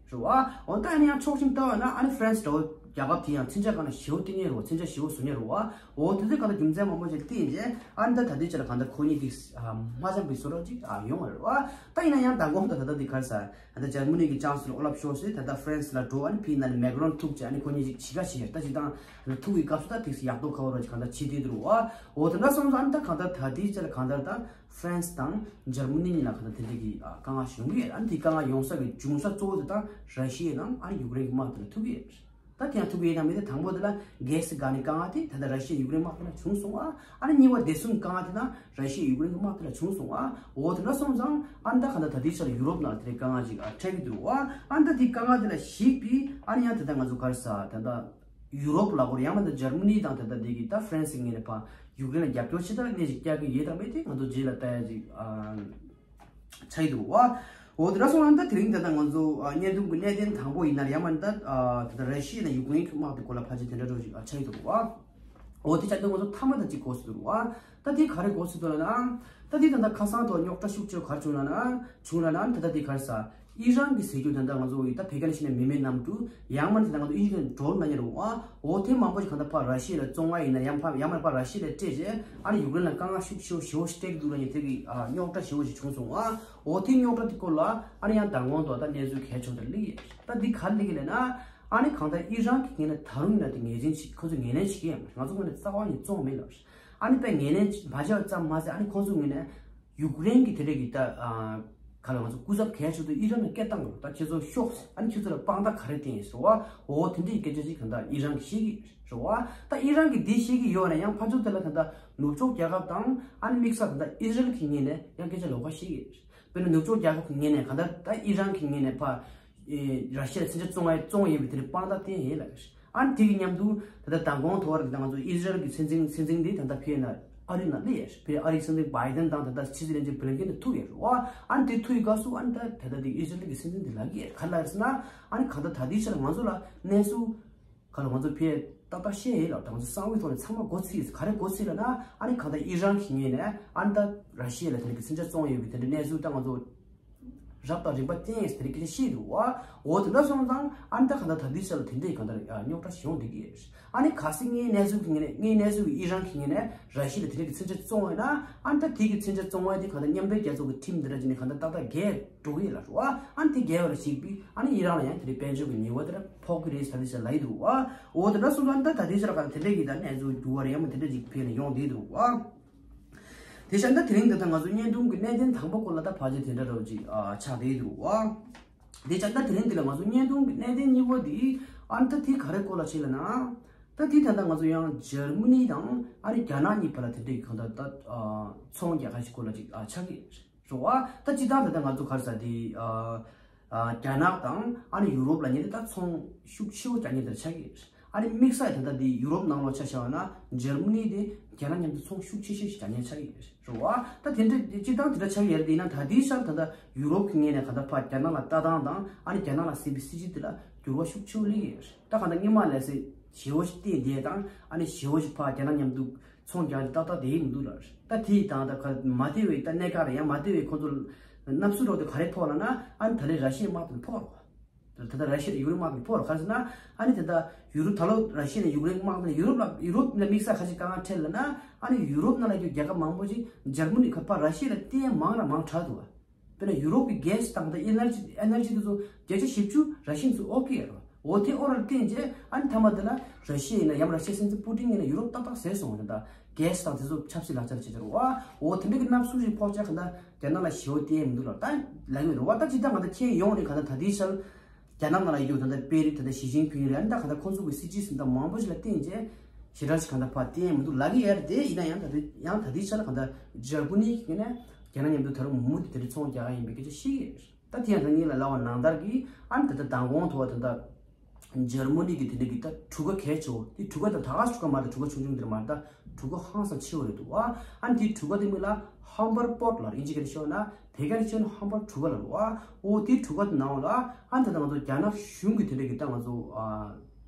རེད་བ། འོ་ད་ཨ་ནི་ཡང་ཕྱོགས་གཅིག་ལྟ་བ་ན་ཨ་ནི་ཧྥ་རན་སི་འདྲ་བོ་རྒྱལ་ཁབ་དེ་ཡང་མཚོན་ཆ་སྒང་ལ་ཞེ་པོ་བཏོན་མཁན་རེད་བ། མཚོན་ཆ་ཞེ་པོ་བཟོ་མཁན་རེད་བ། འོ་དེ་ཚོའི་སྒང་ལ་རྒྱུ་མཚན་མང་པོ་ཞིག་བསྟན་རྗེས་ཨ་ནི་ད་ད་ལྟའི་ཆ་ལ་གང་ལྟར་ཁོ་གཉིས་དེ་མ་འཆམ་པའི་བཟོ་འདྲ་ཅིག་ཡོང་བ་རེད་བ། ད་ཡིན་ན་ཡང་མདང་དགོང་ད་ད་ལྟ་དེ་ག་རེ་ཟ་ད་ལྟ་འཇར་མ་ནི་གི་ཅང་སི་ལོར་ཨོ་ལབ་ཤོལ་ཚ་ད་ལྟ་ཧྥ་རན་སི་ལ་འགྲོ། ཨ་ནི་ཕི་ནང་ནས་མེག་རོན་ཐུག་བྱས་ཨ་ནི་ཁོ་གཉིས་ཅིག་བྱིས་ཀ་བྱས་ད་ཅིག་དང་ཐུག་གི་སྐབས་སུ་ད་དེ་ཡག་ཐོག་ཁ་བ་རོ་ཅིག་གང་ལྟར་བྱེད་བསྡད་འདུག་རེད་བ། འོ་དེ་འདྲ་སོང་ཙང་ཨ་ནི་ད་གང་ལྟར་ད་ལྟའི་ཆ་ལ་གང་ལྟར་ད། ཧྥ་རན་སི་དང་འཇར་མ་ནི་གཉིས་ལ་གང་ལྟར་དེ་འདྲ་གི་དཀའ་ངལ་ཞིག་ཡོང་གི་ཡོད། ཨ་ནི་དེ་དཀའ་ངལ་ཡོང་ས་གི་འབྱུང་ས་གཙོ་བོ་དེ་དང་ར་ཤི་ཡ་དང་ཨ་ནི་ཡུཀ་རེན་གྱི་དམག་དེ་ལ་ཐུག་གི་ཡོད། ད་དེ་ཡང་ཐུག་གི་ཡོད་དམ་མེད་དེ་དང་པོ་དེ་ལ་གྷེ་སི་འགག་ནས་དཀའ་ངལ་དེ་ད་ལྟ་ར་ཤི་ཡ་ཡུཀ་རེན་དམག་དེ་ལ་བྱུང་སོང་བ། ཨ་ནི་གཉིས་པ་བདེ་སྲུང་དཀའ་ངལ་དེ་དང་ར་ཤི་ཡ་ཡུཀ་རེན་གྱི་དམག་དེ་ལ་བྱུང་སོང་བ། འོ་དེ་འདྲ་སོང་ཙང་ཨ་ནི་ད་གང་ལྟར་ད་ལྟའི་ཆར་ཡུ་རོབ་ནང་དེ་འདྲའི་དཀའ་ངལ་ཅིག་འཕྲད་ཀྱི་འདུག་བ། ཨ་ནི་ད་དེ་དཀའ་ངལ་དེ་ལ་གཞིགས་པའི་ཨ་ནི་ཡང་ད་ལྟ་ང་ཚོ་ག་རེ་ཟ་ད་ལྟ། ཡུ་རོབ་ལ་གོ་རེ་ཡང་མིན་ད་འཇར་མ་ནི་དང་ད་ལྟ་འདི་གི་ད་ཧྥ་རན་སི་ངོས་ནས་ཕར་ཡུཀ་རེན་ལ་རྒྱབ་སྐྱོར་ཆེ་ད་གནས་ཤིག་བསྐྱལ་གི་ཡོད་དམ་མེད་དེ་ང་ཚོ་རྗེས་ལ་ལྟ་ཡ་ཅིག་ཆགས་ཀྱི་འདུག་བ། འོ་དེ་འདྲ་སོང་ཙང་ད་དེ་རིང་ད་ལྟ་ང་ཚོ་བརྙན་ཐུང་གི་གནད་དོན་དང་པོ་ཡིན་ན་ཡང་མིན་ད་ད་ལྟ་ར་ཤི་ཡ་ནས་ཡུཀ་རེན་གྱི་དམག་དེ་སྐོར་ལ་ཕལ་ཆེར་དེ་འདྲ་འདྲ་ཞིག་ཆགས་ཀྱི་འདུག་བ། འོ་དེ་ཆ་དོན་ང་ཚོ་མཐའ་མ་ད་ཅིག་གོ་སྲིད་འདུག་བ། ད་དེ་ག་རེ་གོ་སྲིད་འདུག་ལབ་ན། ད་དེ་ད་ལྟ་ཁ་སང་ཐོག་རྙོག་དྲ་ཤུགས་ཆེ་ག་རེ་བྱུང་ལབ་ན་བྱུང་ལབ་ན་ད་ལྟ་དེ་ག་རེ་ཟ། ཨི་རན་གྱི་ཟེར་རྒྱུ་དེ་འདྲ་ང་ཚོ་ཡི་ད་བོད་སྐད་ནང་བཤད་ན་མི་མེད་གནམ་གྲུ། ཡང་མིན་དེ་འདྲ་ང་ཚོ་ཨིན་ཇི་ནས་ཌོ་རོན་ལབ་མཁན་རེད་བ། འོ་དེ་མང་པོ་ཞིག་གང་ལྟར་ཕར་ར་ཤི་ཡ་ལ་བཙོང་བ་ཡིན་ན་ཡང་ཕར་ཡང་མིན་ཕར་ར་ཤི་ཡ་ལ་སྤྲད་རྗེས་ཨ་ནི་ཡུཀ་རེན་ལ་དཀའ་ངལ་ཤུགས་ཆེ་བོ་ཞེ་པོ་ཞིག་སྤྲད་ཀྱི་འདུག་ལབ་མཁན་དེ་གི་རྙོག་དྲ་ཞེ་པོ་ཞིག་བྱུང་སོང་བ། འོ་དེ་རྙོག་དྲ་དེ་སྐོར་ལ་ཨ་ནི་ཡང་མདང་དགོང་ཐོག་ད་གནས་ཚུལ་གལ་ཆེ་བོ་དེ་སླེབས་ཡོད། ད་འདི་ག་རེ་སླེབས་ཀྱི་ལབ་ན། ཨ་ནི་གང་ལྟར་ཨི་རན་གྱི་ངོས་ནས་ད་རུང་ཡིན་ན་དེ་ངོས་འཛིན་བྱེད་ཁོ་ཚོས་ངོས་ལེན་བྱེད་ཀྱི་ཡོད་མ་རེད། ང་ཚོ་ངོས་ནས་རྩ་བ་ནས་བཙོང་མེད་ལབ་རེད། ཨ་ནི་དཔེ་ངོས་ལེན་མ་བྱས་པ་ཙམ་མ་ཟད་ཨ་ནི་ཁོང་ཚོའི་ངོས་ནས་ཡུཀ་རེན་གྱི་དེ་འདྲ་གི་ད་ག་ལ་ང་ཚོ་སྐུ་ཚབ་གལ་ཆེ་ཤོས་ཨི་རན་ལ་སྐད་བཏང་དགོས། ད་ཁྱེད་ཚོ་ཤོག་ཨ་ནི་ཁྱེད་ཚོ་ལ་དཔང་རྟགས་ག་རེ་བསྟན་ཡིན་ཟེར་བ། འོ་དེ་འདྲའི་སྐད་ཆ་ཅིག་གང་ལྟར་ཨི་རན་གྱིས་བཤད་ཀྱི་རེད་བ། ད་ཨི་རན་གྱིས་འདི་བཤད་ཀྱི་ཡོད་ན་ཡང་ཕར་ཕྱོགས་དེ་ལ་གང་ལྟར་ནུབ་ཕྱོགས་རྒྱལ་ཁབ་དང་ཨ་ནི་དམིགས་བསལ་གང་ལྟར་ཨི་རན་གྱི་ངོས་ནས་ཡང་སྐད་ཆ་ལོགས་ཀ་བཤད་ཀྱི་རེད། དཔེར་ན་ནུབ་ཕྱོགས་རྒྱལ་ཁབ་ཀྱི་ངོས་ནས་གང་ལྟར་ད་ཨི་རན་གྱི་ངོས་ནས་ཕར། ཨེ་ར་ཤི་ཡ་ལ་མཚོན་ཆ་བཙོང་བ་བཙོང་ཡོད་པའི་དེ་འདྲའི་དཔང་རྟགས་བསྟན་ཡོད་ལབ་ཀྱི་རེད། ཨ་ནི་དེ་གི་མཉམ་དུ་ད་ལྟ་མདང་དགོང་ཐོག་རེད་ད་ང་ཚོ་ཨི་ཟི་རལ་གྱི་སྲིད་འཛིན་སྲིད་འཛིན་དེ་ད་ལྟ་ཕེབས་ན་ཨ་རི་ནང་སླེབས་ཡོད་རེད། ཕེབས་ཨ་རིའི་སྲིད་འཛིན་བྷའི་ཌེན་དང་ད་ལྟ་ཕྱི་སྲིད་བློན་ཆེན་བྷི་ལིན་ཀེན་དེ་ཐུག་ཡོད་རེད་བ། ཨ་ནི་དེ་ཐུག་ཡི་སྐབས་སུ་ཨ་ནི་ད་ད་ལྟ་དེ་ཨི་ཟི་རལ་གྱི་སྲིད་འཛིན་དེ་ལབ་ཀྱི་ཡོད་ག་ལབ་ཟེར་ན། ཨ་ནི་གང་ལྟར་ད་ལྟའི་ཆར་ང་ཚོ་ལ་གནས་ཚུལ་ག་ལ་ང་ཚོ་ཕེབས་ཏག་ཏག་བཤད་ཡོད་ལབ། ད་ང་ཚོ་གསང་བའི་ཐོག་ནས་ཚང་མ་གོ་ཚིག་ག་རེ་གོ་ཚིག་ལབ་ན། ཨ་ནི་གང་ལྟར་ཨི་རན་གྱི་ངོས་ནས་ཨ་ནི་ད་ར་ཤི་ཡ་ལ་དེ་འདྲ་གི་མཚོན་ཆ་བཙོང་ཡོད་པའི་དེ་འདྲ་གནས་ཚུལ་ད་ང་ཚོ་རབ་དང་རིམ་པ་བསྟན་ཡོད་ཟེར་དེ་སྐད་ཆ་བཤད་འདུག་བ། འོ་དེ་འདྲ་སོང་ཙང་ཨ་ནི་ད་གང་ལྟར་ད་ལྟའི་ཆར་ལ་དེ་འདྲའི་གང་ལྟར་རྙོག་དྲ་ཞིག་ཡོང་བསྡད་ཀྱི་ཡོད། ཨ་ནི་གལ་སྲིད་ངའི་གནས་ཚུལ་གྱི་ངོས་ནས་ངའི་གནས་ཚུལ་གྱི་ཨི་རན་གྱི་ངོས་ནས་ར་ཤི་ཡ་ལ་དེ་འདྲ་གི་མཚོན་ཆ་བཙོང་ཡོད་ན་ཨ་ནི་ད་དེ་གི་མཚོན་ཆ་བཙོང་བ་དེ་གང་ལྟར་མཉམ་འབྲེལ་རྒྱལ་ཚོགས་ཀྱི་ཁྲིམས་དེ་འདྲ་ཅིག་ནས་གང་ལྟར་ཏག་ཏག་འགལ་འགྲོ་གི་ཡོད་ལབ་རེད་བ། ཨ་ནི་དེ་འགལ་བ་ལ་གཞིགས་པའི་ཨ་ནི་ཨི་རན་ལ་ཡང་དེ་འདྲའི་དཔལ་འབྱོར་གྱི་ཉེས་པ་དེ་འདྲ་ཕོག་གི་རེད་ཟེར་དེ་ཞིག་ལབ་ཀྱི་འདུག་བ། འོ་དེ་འདྲ་སོང་ཙང་ད་ད་ལྟའི་ཆར་གང་དེ་འདྲ་གི་ད་གནས་ཚུལ་འགྱུར་བ་རེད་ཡང་མ་དེ་འདྲ་ཅིག་ཕེབས་ནས་ཡོང་བསྡད་འདུག་བ། དེ་བཞིན་ད་དེ་རིང་འདི་ད་ང་ཚོ་བརྙན་ཐུང་གི་གནད་དོན་དང་པོ་སྐོར་ལ་ད་ཕལ་ཆེར་དེ་འདྲ་རོ་ཅིག་ཨ་ཆགས་བསྡད་འདུག་བ། དེ་བཞིན་ད་དེ་རིང་འདི་ལ་ང་ཚོ་བརྙན་ཐུང་གི་གནད་དོན་གཉིས་པ་འདི་ཨ་ནི་ད་དེ་ག་རེ་སྐོར་ལ་བྱས་ལབ་ན། ད་དེ་ད་ལྟ་ང་ཚོ་ཡང་འཇར་མ་ནི་དང་ཨ་ནི་རྒྱ་ནག་གཉིས་བར་ལ་དེ་འདྲའི་གང་ལྟར་ད་ཨ་ཚོང་རྒྱག་ཁ་ཞིག་སྐོར་ལ་ཅིག་ཨ་ཆགས་ཀྱི་རེད་བ། ད་སྤྱིར་བཏང་ད་ལྟ་ང་ཚོ་ག་རེ་ཟ་དེ་ཨ། རྒྱ་ནག་དང་ཨ་ནི་ཡུ་རོབ་ལབ་མཁན་དེ་ད་ཚོང་ཤུགས་ཆེ་བོ་རྒྱག་མཁན་དེ་ཆགས་ཀྱི་རེད། ཨ་ནི་དམིགས་བསལ་ད་ལྟ་འདི་ཡུ་རོབ་ནང་ལོགས་ཆ་བཞག་པ་ན་འཇར་མ་ནི་དེ་ རྒྱ་ནག་མཉམ་དུ་ཚོང་ཤུགས་ཆེ་ཤོས་ཤིག་རྒྱག་མཁན་ཆགས་ཀྱི་ཡོད་རེད་བ། ད་དེ་འདྲ་སྤྱིར་བཏང་དེ་འདྲ་ཆགས་ཀྱི་ཡོད་རེད། དེ་ཡིན་ན་ད་ལྟའི་ཆར་ད་ལྟ་ཡུ་རོབ་ཀྱི་ངོས་ནས་གང་ལྟར་ཕར་རྒྱ་ནག་ལ་ལྟ་སྟངས་དང་ཨ་ནི་རྒྱ་ནག་ལ་བཟོས་པའི་སྲིད་ཇུས་དེ་ལ་འགྱུར་བ་ཤུགས་ཆེ་བོ་སླེབས་ཀྱི་ཡོད་རེད། ད་གང་ལྟར་སྔོན་མ་ལས་སེ་ཞེ་བོ་ཞིག་བལྟས་བསྡད་དང་ཨ་ནི་ཞེ་བོ་ཞིག་ཕར་རྒྱ་ནག་མཉམ་དུ་ཚོང་རྒྱག་ཏག་ཏག་བསྡད་ཡི་མི་འདུག་ལ། ད་དེ་ཡི་དང་ད་ག་མ་བདེ་བའི་ད་གནད་འགག་རེད། ཡང་མ་བདེ་བའི་ཁོང་ཚོ་ལ་སྣབས་སུ་རོ་དེ་ག་རེ་ཕོག་ལབ་ན་ཨ་ནི་ད་རེས་ར་ཤི་ཡའི་དམག་དེ་ཕོག་རོགས། ད་ལྟ་ར་ཤི་ཡ་ཡུ་རོབ་དམག་དེ་ཕོག་རོགས། ག་རེ་ཟེར་ན་ཨ་ནི་ད་ལྟ་ཡུ་རོབ་ད་ལོ་ར་ཤི་ཡ་ནས་ཡུ་ཀེ་རེན་དམག་དེ་ཡུ་རོབ་ལ་ཡུ་རོབ་ལ་དམིགས་བསལ་ག་ཞིག་དཀའ་ངལ་འཕྲད་ལབ་ན་ཨ་ནི་ཡུ་རོབ་ནང་ལ་ཡོད་རྒྱལ་ཁབ་མང་པོ་ཞིག་འཇར་མ་ནི་ཁ་ཕར་ར་ཤི་ཡ་ལ་བརྟེན་མང་ལ་མང་དྲགས་འདུག་བ། དཔེར་ན་ཡུ་རོབ་ཀྱི་གྷེ་སི་དང་ད་ཨེ་ནར་ཇི་ཨེ་ནར་ཇི་དེ་ཚོ་བརྒྱ་ཆ་བཞི་བཅུ་ར་ཤི་ཡ་ཚོ་ཨོ་ཀེ་རེད་བ། འོ་དེ་ཨོ་ར་ལ་བརྟེན་རྗེས་ཨ་ནི་མཐའ་མ་དེ་ལ་ར་ཤི་ཡ་ཡིན་ན་ཡང་ར་ཤི་ཡའི་སྲིད་འཛིན་པུ་ཏིན་ཡིན་ན་ཡུ་རོབ་ཏག་ཏག་ཟས་སོང་བ། ད་གྷེ་སི་དང་དེ་ཚོ་ཆབ་སྲིད་ལག་ཆར་བྱེད་ཀྱི་རེད་བ། འོ་དེ་འདྲ་གི་སྣབས་སུ་ཞིག་ཕོག་ཆ་ག་ད་རྒྱ་ནག་ལ་ཞེ་བོ་བརྟེན་མི་འདུག་ལ་ད་ལབ་ཀྱི་རེད་བ། ད་ཅི་ད་ག་ད་ཁྱེད་ཡོང་རེད། ག་ད་ད་ལྟའི་ཆར་རྒྱ་ནག་ནང་ལ་ཡོད་ད་ད་དཔེ་རིགས་ད་ད་ཞི་ཅིན་ཕིང་རེད། ཨ་ནི་ད་ག་ད་ཁོང་ཚོ་གི་སྲིད་ཇུས་ཟིན་ད་མང་པོ་ཞིག་ལ་བརྟེན་རྗེས་ཞེ་དྲག་ཞིག་ག་ད་ཕར་བརྟེན་མི་འདུག་ལབ་ཀྱི་ཡོད་རེད། དེ་ཡིན་ན་ཡང་ད་ད་ཡང་ད་ལྟའི་ཆར་ལ་ག་ད་འཇར་མ་ནི་གི་ནས་རྒྱ་ནག་མཉམ་དུ་ད་རུང་མུ་མཐུད་དེ་འདྲ་ཚོང་རྒྱག་གི་ཡིན་པའི་སྐད་ཆ་བཤད་ཀྱི་ཡོད་རེད། ད་དེ་ཡང་ད་ངས་ལ་ལབ་པ་ནང་ལྟར་གྱི་ཨ་ནི་ད་ལྟ་མདང་དགོང་ཐོག་ད་ལྟ་འཇར་མ་ནི་གི་དེ་འདྲ་གི་ད་གྲུ་ཁ་གལ་ཆེ་བོ་དེ་གྲུ་ཁ་ད་ད་ག་གྲུ་ཁ་མ་རེད། གྲུ་ཁ་ཆུང་ཆུང་དེ་མ་རེད། ད་གྲུ་ཁ་ཧང་སང་ཆེ་བོ་རེད་འདུག་ཨ། ཨ་ནི་དེ་གྲུ་ཁ་དེ་མིང་ལ་ཧམ་བར་པོར་ལབ་རེད། ཨིན་ཇི་སྐད་ནས་ཤོད་ན་དེ་ག་ནས་ཤོད་ན་ཧམ་བར་གྲུ་ཁ་ལབ་རེད་ཨ། འོ་དེ་གྲུ་ཁ་དེ་ནང་ལ་ཨ་ནི་ད་ལྟ་ང་ཚོ་རྒྱ་ནག་གཞུང་གི་དེ་འདྲ་གི་ད་ང་ཚོ་ཨ།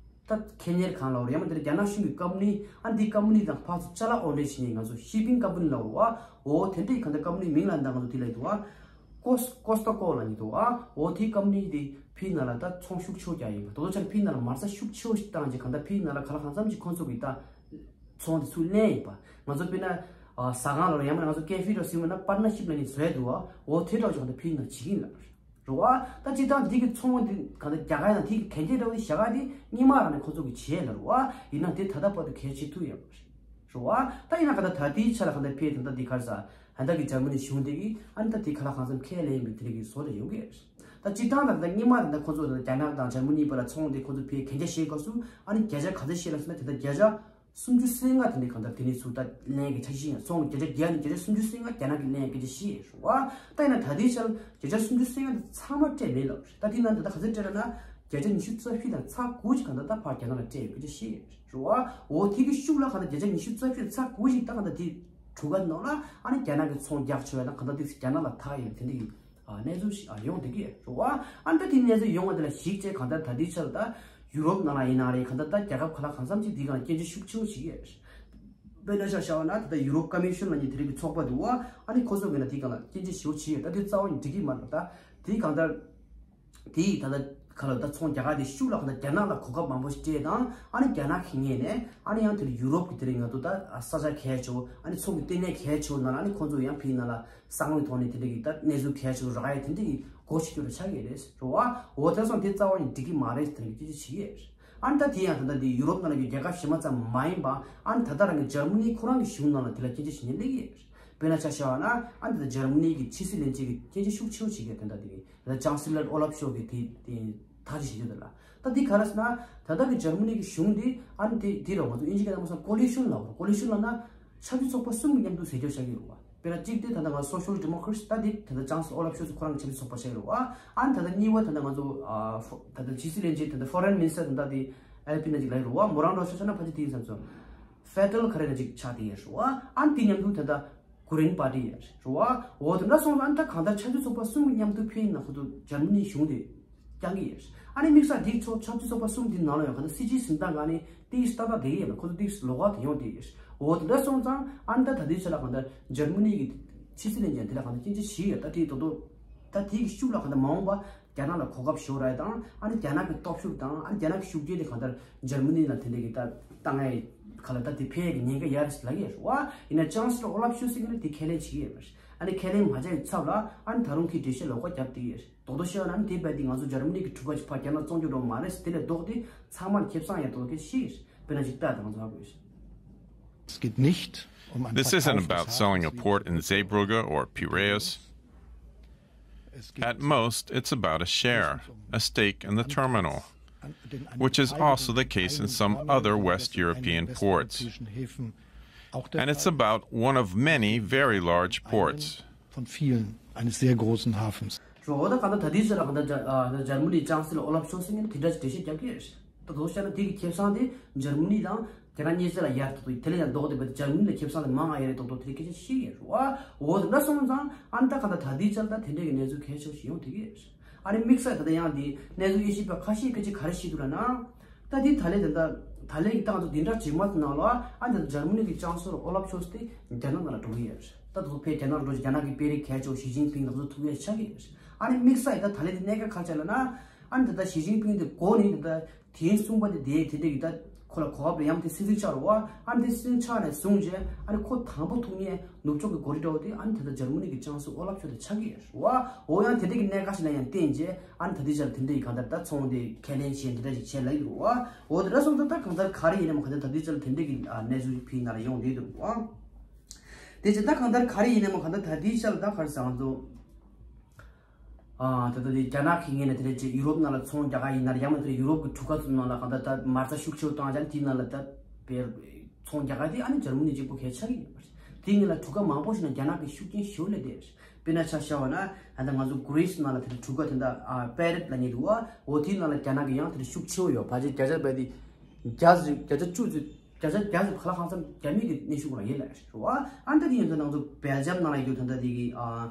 ད་ཁེ་གཉེར་ཁང་ལབ་རེད། ཡང་མིན་དེ་རྒྱ་ནག་གཞུང་གི་ཀམ་པ་ནི་ཨ་ནི་འདི་ཀམ་པ་ནི་དང་ཕར་ཚུར་ཅ་ལག་འོར་འདྲེན་བྱེད་མཁན་ང་ཚོ་ཤི་པིང་ཀམ་པ་ནི་ལབ་རེད་བ། འོ་དེ་འདྲའི་གང་ལྟར་ཀམ་པ་ནི་མིང་ལ་འདང་ང་ཚོ་དེ་ལ་ཡིན་འདུག་བ། ཀོས་ཀོས་ཏ་ཀོ་ལབ་ནི་འདུག་བ། འོ་དེའི་ཀམ་པ་ནི་དེ་ཕིའི་ནང་ལ་ད་ཚོང་ཤུགས་ཆེ་རྒྱག་ཡིན་པ། དོ་དོ་ཆ་ཕིའི་ནང་ལ་མ་རྩ་ཤུགས་ཆེ་བོ་ཞིག་བཏང་རྗེས་གང་ལྟར་ཕིའི་ནང་ལ་ག་ལ་གང་འཚམ་ཞིག་ཁོང་ཚོ་གི་ད་ཚོང་དེ་ཚུར་ལེན་ཡིན་པ། ང་ཚོ་དཔེར་ན་ཟ་ཁང་ལབ་རེད། ཡང་མིན་ང་ཚོ་ཀེ་ཧྥེ་འདྲ་ཟེར་བ་ན་པར་ཊ་ནར་ཤིབ་ལབ་ནི་བཟོས་འདུག་བ། འོ་དེ་འདྲ་ཅིག་གང་ལྟར་ཕིའི་ནང་བྱེད་ཀྱི་ཡིན་ལབ་རེད། རེད་བ། ད་སྤྱིར་བཏང་འདི་གི་ཚོང་འདི་ག་འདྲ་རྒྱག་ག་ཡིན་ན་དེ་གི་གན་རྒྱ་འདྲ་བོ་དེ་བཞག་ག་དེ་སྔོན་མ་རང་ནས་ཁོ་ཚོ་གི་བྱས་ལ་རེད་བ། ཡིན་ན་དེ་ད་ལྟ་བར་དུ་གལ་ཆེ་ཐུག་ཡོད་མ་རེད། རེད་བ། ད་ཡིན་ན་ག་ད་ད་དེའི་ཆ་ལ་ག་ད་ཕེ་ད་ད་དེ་གར་ས་ཧན་ད་གི་འཇར་མ་ནི་གཞུང་དེ་གི་ཨ་ནི་ད་དེ་ག་ལ་གང་འཚམ་ཁས་ལེན་ཡིན་པའི་དེ་རིགས་ཀྱི་བཟོ་འདྲ་ཡོང་གི་ཡོད་རེད། ད་སྤྱིར་བཏང་ད་ད་སྔོན་མ་ད་ད་ཁོ་ཚོ་ད་རྒྱ་ནག་དང་འཇར་མ་ནི་བར་ལ་ཚོང་དེ་ཁོ་ཚོ་ཕེ་གན་རྒྱ་བཤད་སྐབས་སུ་ཨ་ནི་བརྒྱ་ཆ་ག་ཚོད་བཤད་ལ་ཟེར་ན་དེ་ད་བརྒྱ་ཆ་སུམ་ཅུ་སོ་ལྔ་དེ་འདྲའི་གང་ལྟར་དེ་ནས་ཚུར་ད་ལེན་གྱི་འཆར་གཞི་ཡིན། སོང་བརྒྱ་ཆ་བརྒྱ་ནས་བརྒྱ་ཆ་སུམ་ཅུ་སོ་ལྔ་རྒྱ་ནག་གི་ལེན་སྐད་ཆ་བཤད་རེད་བ། ད་ཡིན་ན་ད་ལྟའི་ཆར་བརྒྱ་ཆ་སུམ་ཅུ་སོ་ལྔ་དེ་ཚང་མ་སྤྲད་མེད་ལབ་རེད། ད་དེ་ནང་ད་ལྟ་ག་ཚོད་སྤྲད་ལབ་ན་བརྒྱ་ཆ་ཉི་ཤུ་རྩ་བཞི་དང་ཚེག་དགུ་ཅིག་གང་ལྟར་ད་ཕར་རྒྱ་ནག་ལ་སྤྲད་ཡོད་སྐད་ཆ་བཤད་རེད་བ། འོ་དེ་གི་ཤུགས་ལ་གང་ལྟར་བརྒྱ་ཆ་ཉི་ཤུ་རྩ་བཞི་དང་ཚེག་དགུ་ཅིག་ད་གང་ལྟར་དེ་གྲུ་ཁ་ནང་ལ་ཨ་ནི་རྒྱ་ནག་གི་ཚོང་རྒྱག་ཆོག་ཡ་ད་གང་ལྟར་དེ་རྒྱ་ནག་ལ་ཐག་ཡོད་དེ་འདྲ་ཡིན། ཨ་གནས་ཚུལ་ཞིག་ཨ་ཡོང་བསྡད་ཀྱི་རེད་བ། ཨ་ནི་ད་དེ་གནས་ཚུལ་ཡོང་བ་དེ་ལ་གཞིགས་བྱས་གང་ལྟར་ད་ལྟའི་ཆར་ད་ཡུ་རོབ་ནང་ལ་ཡིན་ན་རེད། གང་ལྟར་ད་རྒྱལ་ཁབ་ག་ལ་གང་འཚམ་ཅིག་དེའི་སྒང་ལ་སྐྱོན་བརྗོད་ཤུགས་ཆེ་བོ་བྱེད་ཀྱི་ཡོད་རེད། དཔེར་ན་ཆ་བཞག་པ་ན་ད་ལྟ་ཡུ་རོབ་ཀོ་མི་ཤོན་ལབ་མཁན་དེ་རིགས་ཀྱི་ཚོགས་པ་འདུག་བ། ཨ་ནི་ཁོ་ཚོ་གིས་ན་དེའི་སྒང་ལ་སྐྱོན་བརྗོད་ཞེ་པོ་བྱེད་ཀྱི་ཡོད། ད་དེ་རྩ་བ་ནས་འགྲིག་གི་མ་རེད། ད་དེའི་གང་ལྟར་དེའི་ད་ལྟ་ག་ལ་ད་ཚོང་རྒྱག་ག་དེ་ཤུགས་ལ་གང་ལྟར་རྒྱ་ནག་ལ་གོ་སྐབས་མང་པོ་ཞིག་སྤྲད་དང་། ཨ་ནི་རྒྱ་ནག་གི་ངོས་ནས་ཨ་ནི་ཡང་དེ་ལ་ཡུ་རོབ་ཀྱི་དེ་རིང་ང་ཚོ་ད་ས་ཆ་གལ་ཆེ་བོ། ཨ་ནི་ཚོང་གི་ལྟེ་གནས་གལ་ཆེ་བོ་ནང་ལ་ཨ་ནི་ཁོང་ཚོ་ཡང་ཕིའི་ནང་ལ་གསང་བའི་ཐོག་ནས་དེ་འདྲ་གི་ད་གནས་ཚུལ་གལ་ཆེ་བོ་རག་ཡ་དེ་འདྲ་གི་སྒོ་ཕྱེ་རྒྱུ་ལ་ཆགས་ཀྱི་རེད། རེད་བ། འོ་དེ་སོང་དེ་རྩ་བ་ནས་འགྲིག་གི་མ་རེད་དེ་འདྲ་གི་སྐད་ཆ་བྱེད་ཀྱི་ཡོད། ཨ་ནི་ད་དེ་ཡང་ད་ལྟ་དེ་ཡུ་རོབ་ནང་ལ་གི་རྒྱལ་ཁབ་གཞན་པ་ཙམ་མ་ཡིན་པ། ཨ་ནི་ད་ལྟ་རང་གི་འཇར་མ་ནི་ཁོ་རང་གི་གཞུང་ནང་ལ་དེ་ལ་སྐད་ཆ་བྱེད་མཁན་སླེབས་ཀྱི་ཡོད། དཔེར་ན་ཆ་བཞག་པ་ན་ཨ་ནི་ད་ལྟ་འཇར་མ་ནི་གི་ཕྱི་སྲིད་བློན་ཆེན་གྱི་སྐད་ཆ་ཤུགས་ཆེ་བོ་བྱེད་ཀྱི་ཡོད། དེ་འདྲ་དེ་གི་ད་ལྟ་ཅང་སི་ལར་ཨོ་ལབ་ཤོལ་ཚ་གིས་དེ་དེ་ཐག་གཅོད་བྱེད་རྒྱུ་དེ་ལ། ད་འདི་ག་རེ་ཟེར་ན་ད་ལྟ་གི་འཇར་མ་ནི་གི་གཞུང་འདི་ཨ་ནི་དེ་དེ་རུ་ང་ཚོ་དབྱིན་ཇི་སྐད་ནང་མ་སོང་ཀོ་ལི་ཤོན་ལབ་རེད། ཀོ་ལི་ཤོན་ལབ་ན་ཆབ་སྲིད་ཚོགས་པ་གསུམ་གྱི་མཉམ་དུ་ཟེར་རྒྱུ་ཆགས་ཀྱི་ཡོད་རེད་བ། དཔེར་ན་གཅིག་དེ་ད་ལྟ་ང་སོ་ཤལ་ཌི་མོ་ཀེ་རེ་ཊི་ད་འདི་ད་ལྟ་ཅང་སི་ཨོ་ལབ་ཤོལ་ཚ་ཁོ་རང་གི་ཆབ་སྲིད་ཚོགས་པ་ཆགས་ཀྱི་རེད་བ། ཨ་ནི་ད་ལྟ་གཉིས་པ་ད་ལྟ་ང་ཚོ་ཨ་ཕོ་ད་ལྟ་ཕྱི་སྲིད་བློན་ཆེན་ད་ལྟ་ཕོ་རེན་མི་ནི་སི་ཊར་ད་ལྟ་དེ་ཨེལ་པི་ན་ཅིག་ལབ་ཀྱི་རེད་བ། མོ་རང་འདྲ་ཆ་བཞག་ན་ཕལ་ཆེར་དེ་ཡིན་བསམ་སོང་། ཕེ་ཌེ་རལ་ག་རེ་ན་ཅིག་ཆགས་བསྡད་ཡོད་རེད་བ། ཨ་ནི་དེ་མཉམ་དུ་ད་ལྟ་གྷི་རིན་པར་ཊི་ཡོད་རེད་བ། འོ་དེ་འདྲ་སོང་ཙང་ཨ་ནི་ད་གང་ལྟར་ཆབ་སྲིད་ཚོགས་པ་གསུམ་གྱི་མཉམ་དུ་ཕེབས་ཡིན་ན་ཁོ་ཚོ་འཇར་མ་ནི་གཞུང་དེ་བསྐྱངས་ཀྱི་ཡོད། ཨ་ནི་དམིགས་བསལ་འདི་ཚོ་ཆབ་སྲིད་ཚོགས་པ་གསུམ་འདི་ནང་ལ་ཡང་གང་ལྟར་སྲིད་ཇུས་འཛིན་སྟངས་སྒང་ནས་ཏིག་ཏག་ཏག་བསྡད་ཀྱི་ཡོད་ན་ཁོ་ཚོ་ཏིག་ལོགས་ཀ་དེ་ཡོང་བསྡད་ཀྱི་ཡོད། འོ་དེ་འདྲ་སོང་ཙང་ཨ་ནི་ད་ད་ལྟའི་ཆ་ལ་གང་ལྟར་འཇར་མ་ནི་གི་ཕྱི་སྲིད་བློན་ཆེན་དེ་ལ་གང་ལྟར་སྐྱོན་བརྗོད་བྱེད་ཀྱི་ཡོད། ད་དེ་དོ་དོ་ད་དེ་གི་ཤུགས་ལ་གང་ལྟར་མ་འོངས་པ་རྒྱ་ནག་ལ་གོ་སྐབས་ཤོར་ར་དང་ཨ་ནི་རྒྱ་ནག་གི་སྟོབས་ཤུགས་དང་ཨ་ནི་རྒྱ་ནག་གི་ཤུགས་རྐྱེན་དེ་གང་ལྟར་འཇར་མ་ནི་ལ་དེ་འདྲ་གི་ད་བཏང་ཡ་ག་ལ་ད་དེ་ཕན་ཡ་གི་ཉེན་ཁ་ཡོད་རེད་ལབ་ཀྱི་ཡོད་རེད་བ། ཡིན་ན་ཅང་སི་ལར་ཨོ་ལབ་ཤོལ་ཚ་གིས་ནི་དེ་ཁས་ལེན་བྱེད་ཀྱི་ཡོད་མ་རེད། ཨ་ནི་ཁས་ལེན་མ་བྱས་པའི་ཚབ་ལ་ཨ་ནི་ད་རུང་ཁོས་འགྲེལ་བཤད་ལོགས་ཀ་བརྒྱབ་བསྡད་ཀྱི་ཡོད་རེད། རྡོག་རྡོག་བཤད་པ་ན་ནི་དེ་བས་དེ་ང་ཚོ་འཇར་མ་ནི་གི་གྲུ་ཁ་ཅིག་ཕར་རྒྱ་ནག་བཙོང་རྒྱུ་འགྲོ་མ་རེད་ཟེར། དེ་ལས་ལྡོག་སྟེ་ཚང་མར་ཁེ་བཟང་ཡང་ལྡོག་སྐད་ཆ་བཤད་ཀྱི་ཡོད་རེད། དཔེར་ན་ཅིག་ལྟ་དང་ང་ཚོ་ཧ་གོ་ཡོད་རེད། Es geht nicht um ein This isn't Verkauf des about selling a Hafens port in Zeebrugge or Piraeus. At most, it's about a share, a stake in the terminal, which is also the case in some other West European ports. And it's about one of many very large ports. Von vielen eines sehr großen Hafens. འོ་ད་ག་ད་ད་དེའི་ཚེ་ལ་ག་ད་འཇར་མ་ནི་ཅང་སི་ལར་ཨོ་ལབ་ཤོལ་ཚ་གིས་དེ་འདྲ་འགྲེལ་བཤད་རྒྱབ་ཀྱི་རེད། ད་དོ་བཤད་ན་དེ་གི་ཁེ་བཟང་དེ་འཇར་མ་ནི་དང་ དེ་རང་ཉེ་ཆར་ལ་ཡར་ཐོག་ཏུ་དེ་ལས་ཡང་ལྡོག་སྟེ་བས་འཇར་མ་ནི་ལ་ཁེ་བཟང་དེ་མང་ང་ཡོད་རེད་མདོག་མདོག་དེ་སྐད་ཆ་བཤད་ཡོད་རེད་བ། འོ་དེ་འདྲ་སོང་ཙང་ཨ་ནི་ད་ག་ད་ད་ལྟའི་ཆར་ད་དེ་འདྲས་ཀྱི་གནས་ཚུལ་གལ་ཆེ་བ་ཞིག་ཡོང་བསྡད་ཀྱི་ཡོད་རེད། ཨ་ནི་དམིགས་བསལ་ད་ལྟ་ཡང་དེ་གནས་ཚུལ་དབྱེ་ཞིབ་པ་ཁ་ཤས་སྐད་ཆ་ག་རེ་བཤད་འདུག་ལབ་ན། ད་དེ་ད་ལས་དེ་འདྲ་ད་ལས་ཀྱི་ཏང་ཚོ་དེ་འདྲ་བྱེད་མ་ཐུབ་ནང་ལ་ཨ་ནི་ད་འཇར་མ་ནི་གི་ལྕམ་ཟུར་ཨོ་ལབ་ཤོལ་ཚ་དེ་རྒྱ་ནག་ནང་ལ་འགྲོ་གི་ཡོད་རེད། ད་དུ་ཕེ་རྒྱ་ནག་འགྲོ་རྒྱ་ནག་གི་དཔོན་རིགས་གལ་ཆེ་བ་ཞི་ཅིན་ཕིང་དང་ཚོ་ཐུག་ཡས་ཆགས་ཀྱི་ཡོད་རེད། ཨ་ནི་དམིགས་བསལ་ད་ད་ལས་དེ་གནད་འགག་ག་རེ་ཆགས་ལབ་ན། ཨ་ནི་ད་ལྟ་ཞི་ཅིན་ཕིང་དེ་གོ་ནི་ད་ལྟ་དེའི་གསུངས་པ་དེ་དེ་དེ་འདྲ་གི་ད་ཁོ་ལ་གོ་སྐབས་ལ་ཡང་དེ་སྲིད་འཛིན་ཆགས་རེད་བ། ཨ་ནི་དེ་སྲིད་འཛིན་ཆགས་ནས་བཟུང་རྗེས་ཨ་ནི་ཁོ་དང་པོ་ཐུག་ནས་ནུབ་ཕྱོགས་ཀྱི་འགོ་ཁྲིད་འདྲ་བོ་དེ་ཨ་ནི་ད་ལྟ་འཇར་མ་ནི་གི་ལྕམ་ཟུར་ཨོ་ལབ་ཤོལ་ཚ་ཆགས་ཀྱི་ཡོད་རེད་བ། འོ་ཡང་དེ་འདྲ་གི་གནད་འགག་ཞིག་ལ་ཡང་བརྟེན་རྗེས་ཨ་ནི་ད་ལྟའི་ཆར་དེ་འདྲ་གི་གང་ལྟར་ད་ཚོང་དེ་ཁས་ལེན་བྱས་དེ་འདྲ་ཞིག་བྱས་ལབ་ཡོད་རེད་བ། འོ་དེ་འདྲ་སོང་ཙང་ད་གང་ལྟར་ག་རེ་ཡིན་ནའང་གང་ལྟར་ད་ལྟའི་ཆར་དེ་འདྲ་གི་གནས་ཚུལ་ཕིའི་ནང་ལ་ཡོང་བསྡད་འདུག་བ། དེ་བྱས་ད་གང་ལྟར་ག་རེ་ཡིན་ནའང་གང་ལྟར་ད་ལྟའི་ཆར་ད་ག་རེ་ཟེར་ང་ཚོ། ཨ་ད་ལྟ་དེ་རྒྱ་ནག་གི་ངོས་ནས་དེ་འདྲ་ཅིག་ཡུ་རོབ་ནང་ལ་ཚོང་རྒྱག་ག་ཡིན་ན་ཡང་མ་དེ་ཡུ་རོབ་ཀྱི་གྲུ་ཁ་ཚོ་ནང་ལ་གང་ལྟར་ད་མ་རྩ་ཤུགས་ཆེ་བོ་བཏང་ཅང་དེའི་ནང་ལ་ད་དཔེར་ཚོང་རྒྱག་ག་དེ་ཨ་ནི་འཇར་མ་ནི་གཅིག་པོ་གལ་ཆགས་ཀྱི་ཡོད་པ་རེད། དེའི་ངོས་ལ་གྲུ་ཁ་མང་པོ་ཞིག་ནང་རྒྱ་ནག་གི་ཤུགས་རྐྱེན་ཞེ་པོ་སླེབས་བསྡད་ཡོད་རེད། དཔེར་ན་ཆ་བཞག་པ་ན་ད་ལྟ་ང་ཚོ་གྷི་རི་སི་ནང་ལ་དེ་འདྲ་གྲུ་ཁ་དེ་འདྲ་ཨ་པེ་རེད་ལབ་མཁན་འདུག་བ། འོ་དེའི་ནང་ལ་རྒྱ་ནག་གི་ཡང་དེ་འདྲ་ཤུགས་ཆེ་བོ་ཡོད། ཕལ་ཆེར་བརྒྱ་ཆ་བརྒྱ་དེ་བརྒྱ་ཙམ་བརྒྱ་ཆ་བཅུ་ཙམ་བརྒྱ་ཆ་བརྒྱ་ཙམ་ག་ལ་གང་འཚམ་རྒྱ་མི་གི་གནོན་ཤུགས་རང་ཡིན་ལབ་རེད་བ། ཨ་ད་དེ་ཡིན་ཙང་ང་ཚོ་སྦེལ་ཇམ་ནང་ལ་ཡོད་དེ་འདྲ་དེ་གི་ཨ།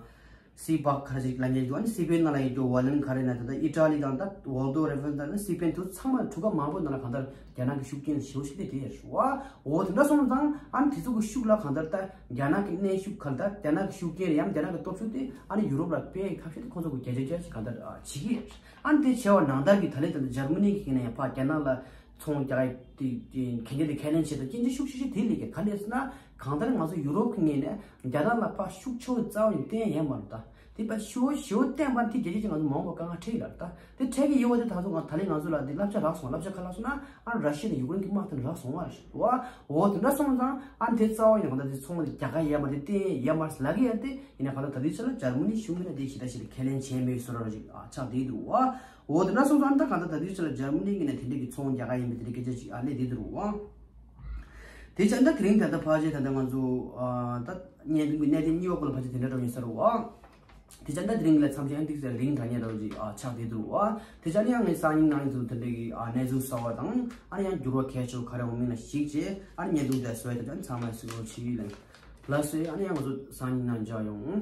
སི་པག་ག་རེ་ཅིག་ལབ་མཁན་འདུག་ཨ་ནི་སི་པན་ནང་ལ་ཡོད་རྒྱུ་ཝ་ལན་ག་རེ་ན་ད་ལྟ་ཨི་ཊ་ལི་དང་ད་ཝོལ་ཌོ་རེ་ཕན་དང་ནི་སི་པན་དུ་ཚང་མ་གྲུ་ཁ་མང་པོ་ནང་ལ་གང་ལྟར་རྒྱ་ནག་གི་ཤུགས་རྐྱེན་ཞེ་པོ་ཞིག་སླེབས་བསྡད་ཡོད་རེད་བ། འོ་དེ་འདྲ་སོང་ཙང་ཨ་ནི་དེ་ཚོ་གི་ཤུགས་ལ་གང་ལྟར་ད་རྒྱ་ནག་གི་གནོན་ཤུགས་གང་ལྟར་རྒྱ་ནག་གི་ཤུགས་རྐྱེན་རེད་ཡང་རྒྱ་ནག་གི་སྟོབས་ཤུགས་དེ་ཨ་ནི་ཡུ་རོབ་ལ་སྤེལ་ཡག་ཐབས་ཤེས་དེ་ཁོང་ཚོ་གི་བརྒྱ་ཆ་བརྒྱ་ཞིག་གང་ལྟར་ཨ་བྱེད་ཀྱི་ཡོད་རེད། ཨ་ནི་དེ་བྱས་པ་ནང་ལྟར་གྱི་ད་ལན་ད་ལྟ་འཇར་མ་ནི་གི་ངོས་ནས་ཡང་ཕར་རྒྱ་ནག་ལ་ཚོང་རྒྱག་ཡག་དེ་དེ་གན་རྒྱ་དེ་ཁས་ལེན་བྱས་ད་སྐྱིན་ཆ་ཤུགས་ཆེ་ཆེ་དེ་སླེབས་ཀྱི་ག་རེ་ཟེར་ན་གང་ལྟར་ང་ཚོ་ཡུ་རོབ་ཀྱི་ངོས་ནས་རྒྱ་ནག་ལ་ཕར་ཤུགས་ཆེ་བོ་རྩ་བ་ནས་བསྟན་ཡོད་མ་རེད་ད། དེ་ཕར་ཤུགས་ཆེ་བོ་བསྟན་པ་དེ་རྒྱལ་སྤྱི་ཅིག་ང་ཚོ་མང་པོ་དཀའ་ངལ་འཕྲད་ཡོད་ལ་ད། དེ་འཕྲད་ཀྱི་ཡོད་པ་དེ་ད་ཚོ་ང་ད་ལན་ང་ཚོ་ལ་དེ་བསླབ་བྱ་རག་སོང་། བསླབ་བྱ་ག་རེ་ལབ་སོང་ན་ཨ་ར་ཤི་ཡ་དང་ཡུ་ཀེ་རེན་གྱི་དམག་དེ་རག་སོང་བ་རེད་བ། འོ་དེ་འདྲ་སོང་ཙང་ཨ་དེ་རྩ་བ་ཡིན་ན་གང་ལྟར་དེ་ཚོང་དེ་རྒྱག་ག་ཡོད་མ་རེད་བསྟན་ཡོད་མ་རེད་ལབ་ཀྱི་ཡོད་དེ། ཡིན་ན་གང་ལྟར་ད་ལྟའི་ཆ་ལ་འཇར་མ་ནི་གཞུང་གིས་ན་དེ་ཞེ་དྲག་ཞིག་ལ་ཁས་ལེན་བྱས་མེད་བཟོ་འདྲ་ཞིག་ཨ་ཆགས་བསྡད་འདུག་བ། འོ་དེ་འདྲ་སོང་ཙང་ད་གང་ལྟར་ད་ལྟའི་ཆ་ལ་འཇར་མ་ནི་གིས་ན་དེ་འདྲ་གི་ཚོང་རྒྱག་ག་ཡིན་པའི་དེ་འདྲ་སྐད་ཆ་ཞིག་ཨ་སླེབས་བསྡད་འདུག་བ། དེ་ཆ་ད་དེ་རིང་ད་ལྟ་ཕལ་ཆེར་ད་ལྟ་ང་ཚོ་ཨ་ད་བརྙན་ཐུང་གི་གནད་དོན་གཉིས་པ་ཀུན་ལ་ཕལ་ཆེར་དེ་འདྲ་འདྲ་བོ་ཡིན་ས་རེད་བ། དེ་ཆ་ད་དེ་རིང་ལ་མཚམས་ཆད་ཨ་ཏིག་ཟེར་རིང་དྲགས་ཉེ་འདྲ་བོ་ཅིག་ཨ་ཆགས་བསྡད་འདུག་བ། དེ་ཆ་ནི་ཡང་ངས་སང་ཉིན་གནངས་ཉིན་ཚོ་དེ་འདྲ་གི་ཨ་གནས་ཚུལ་གསར་བ་དང་ཨ་ནི་ཡང་འགྱུར་བ་གལ་ཆེ་བ་ག་རེ་འོང་མིན་ལ་གཞིགས་བྱས་ཨ་ནི་བརྙན་ཐུང་དེ་བཟོས་ཏེ་ཨ་ནི་ཚང་མ་གཟིགས་རོགས་བྱེད་ལ། ལགས་སོ། ཨ་ནི་ཡང་ང་ཚོ་སང་ཉིན་ནང་མཇལ་ཡོང་།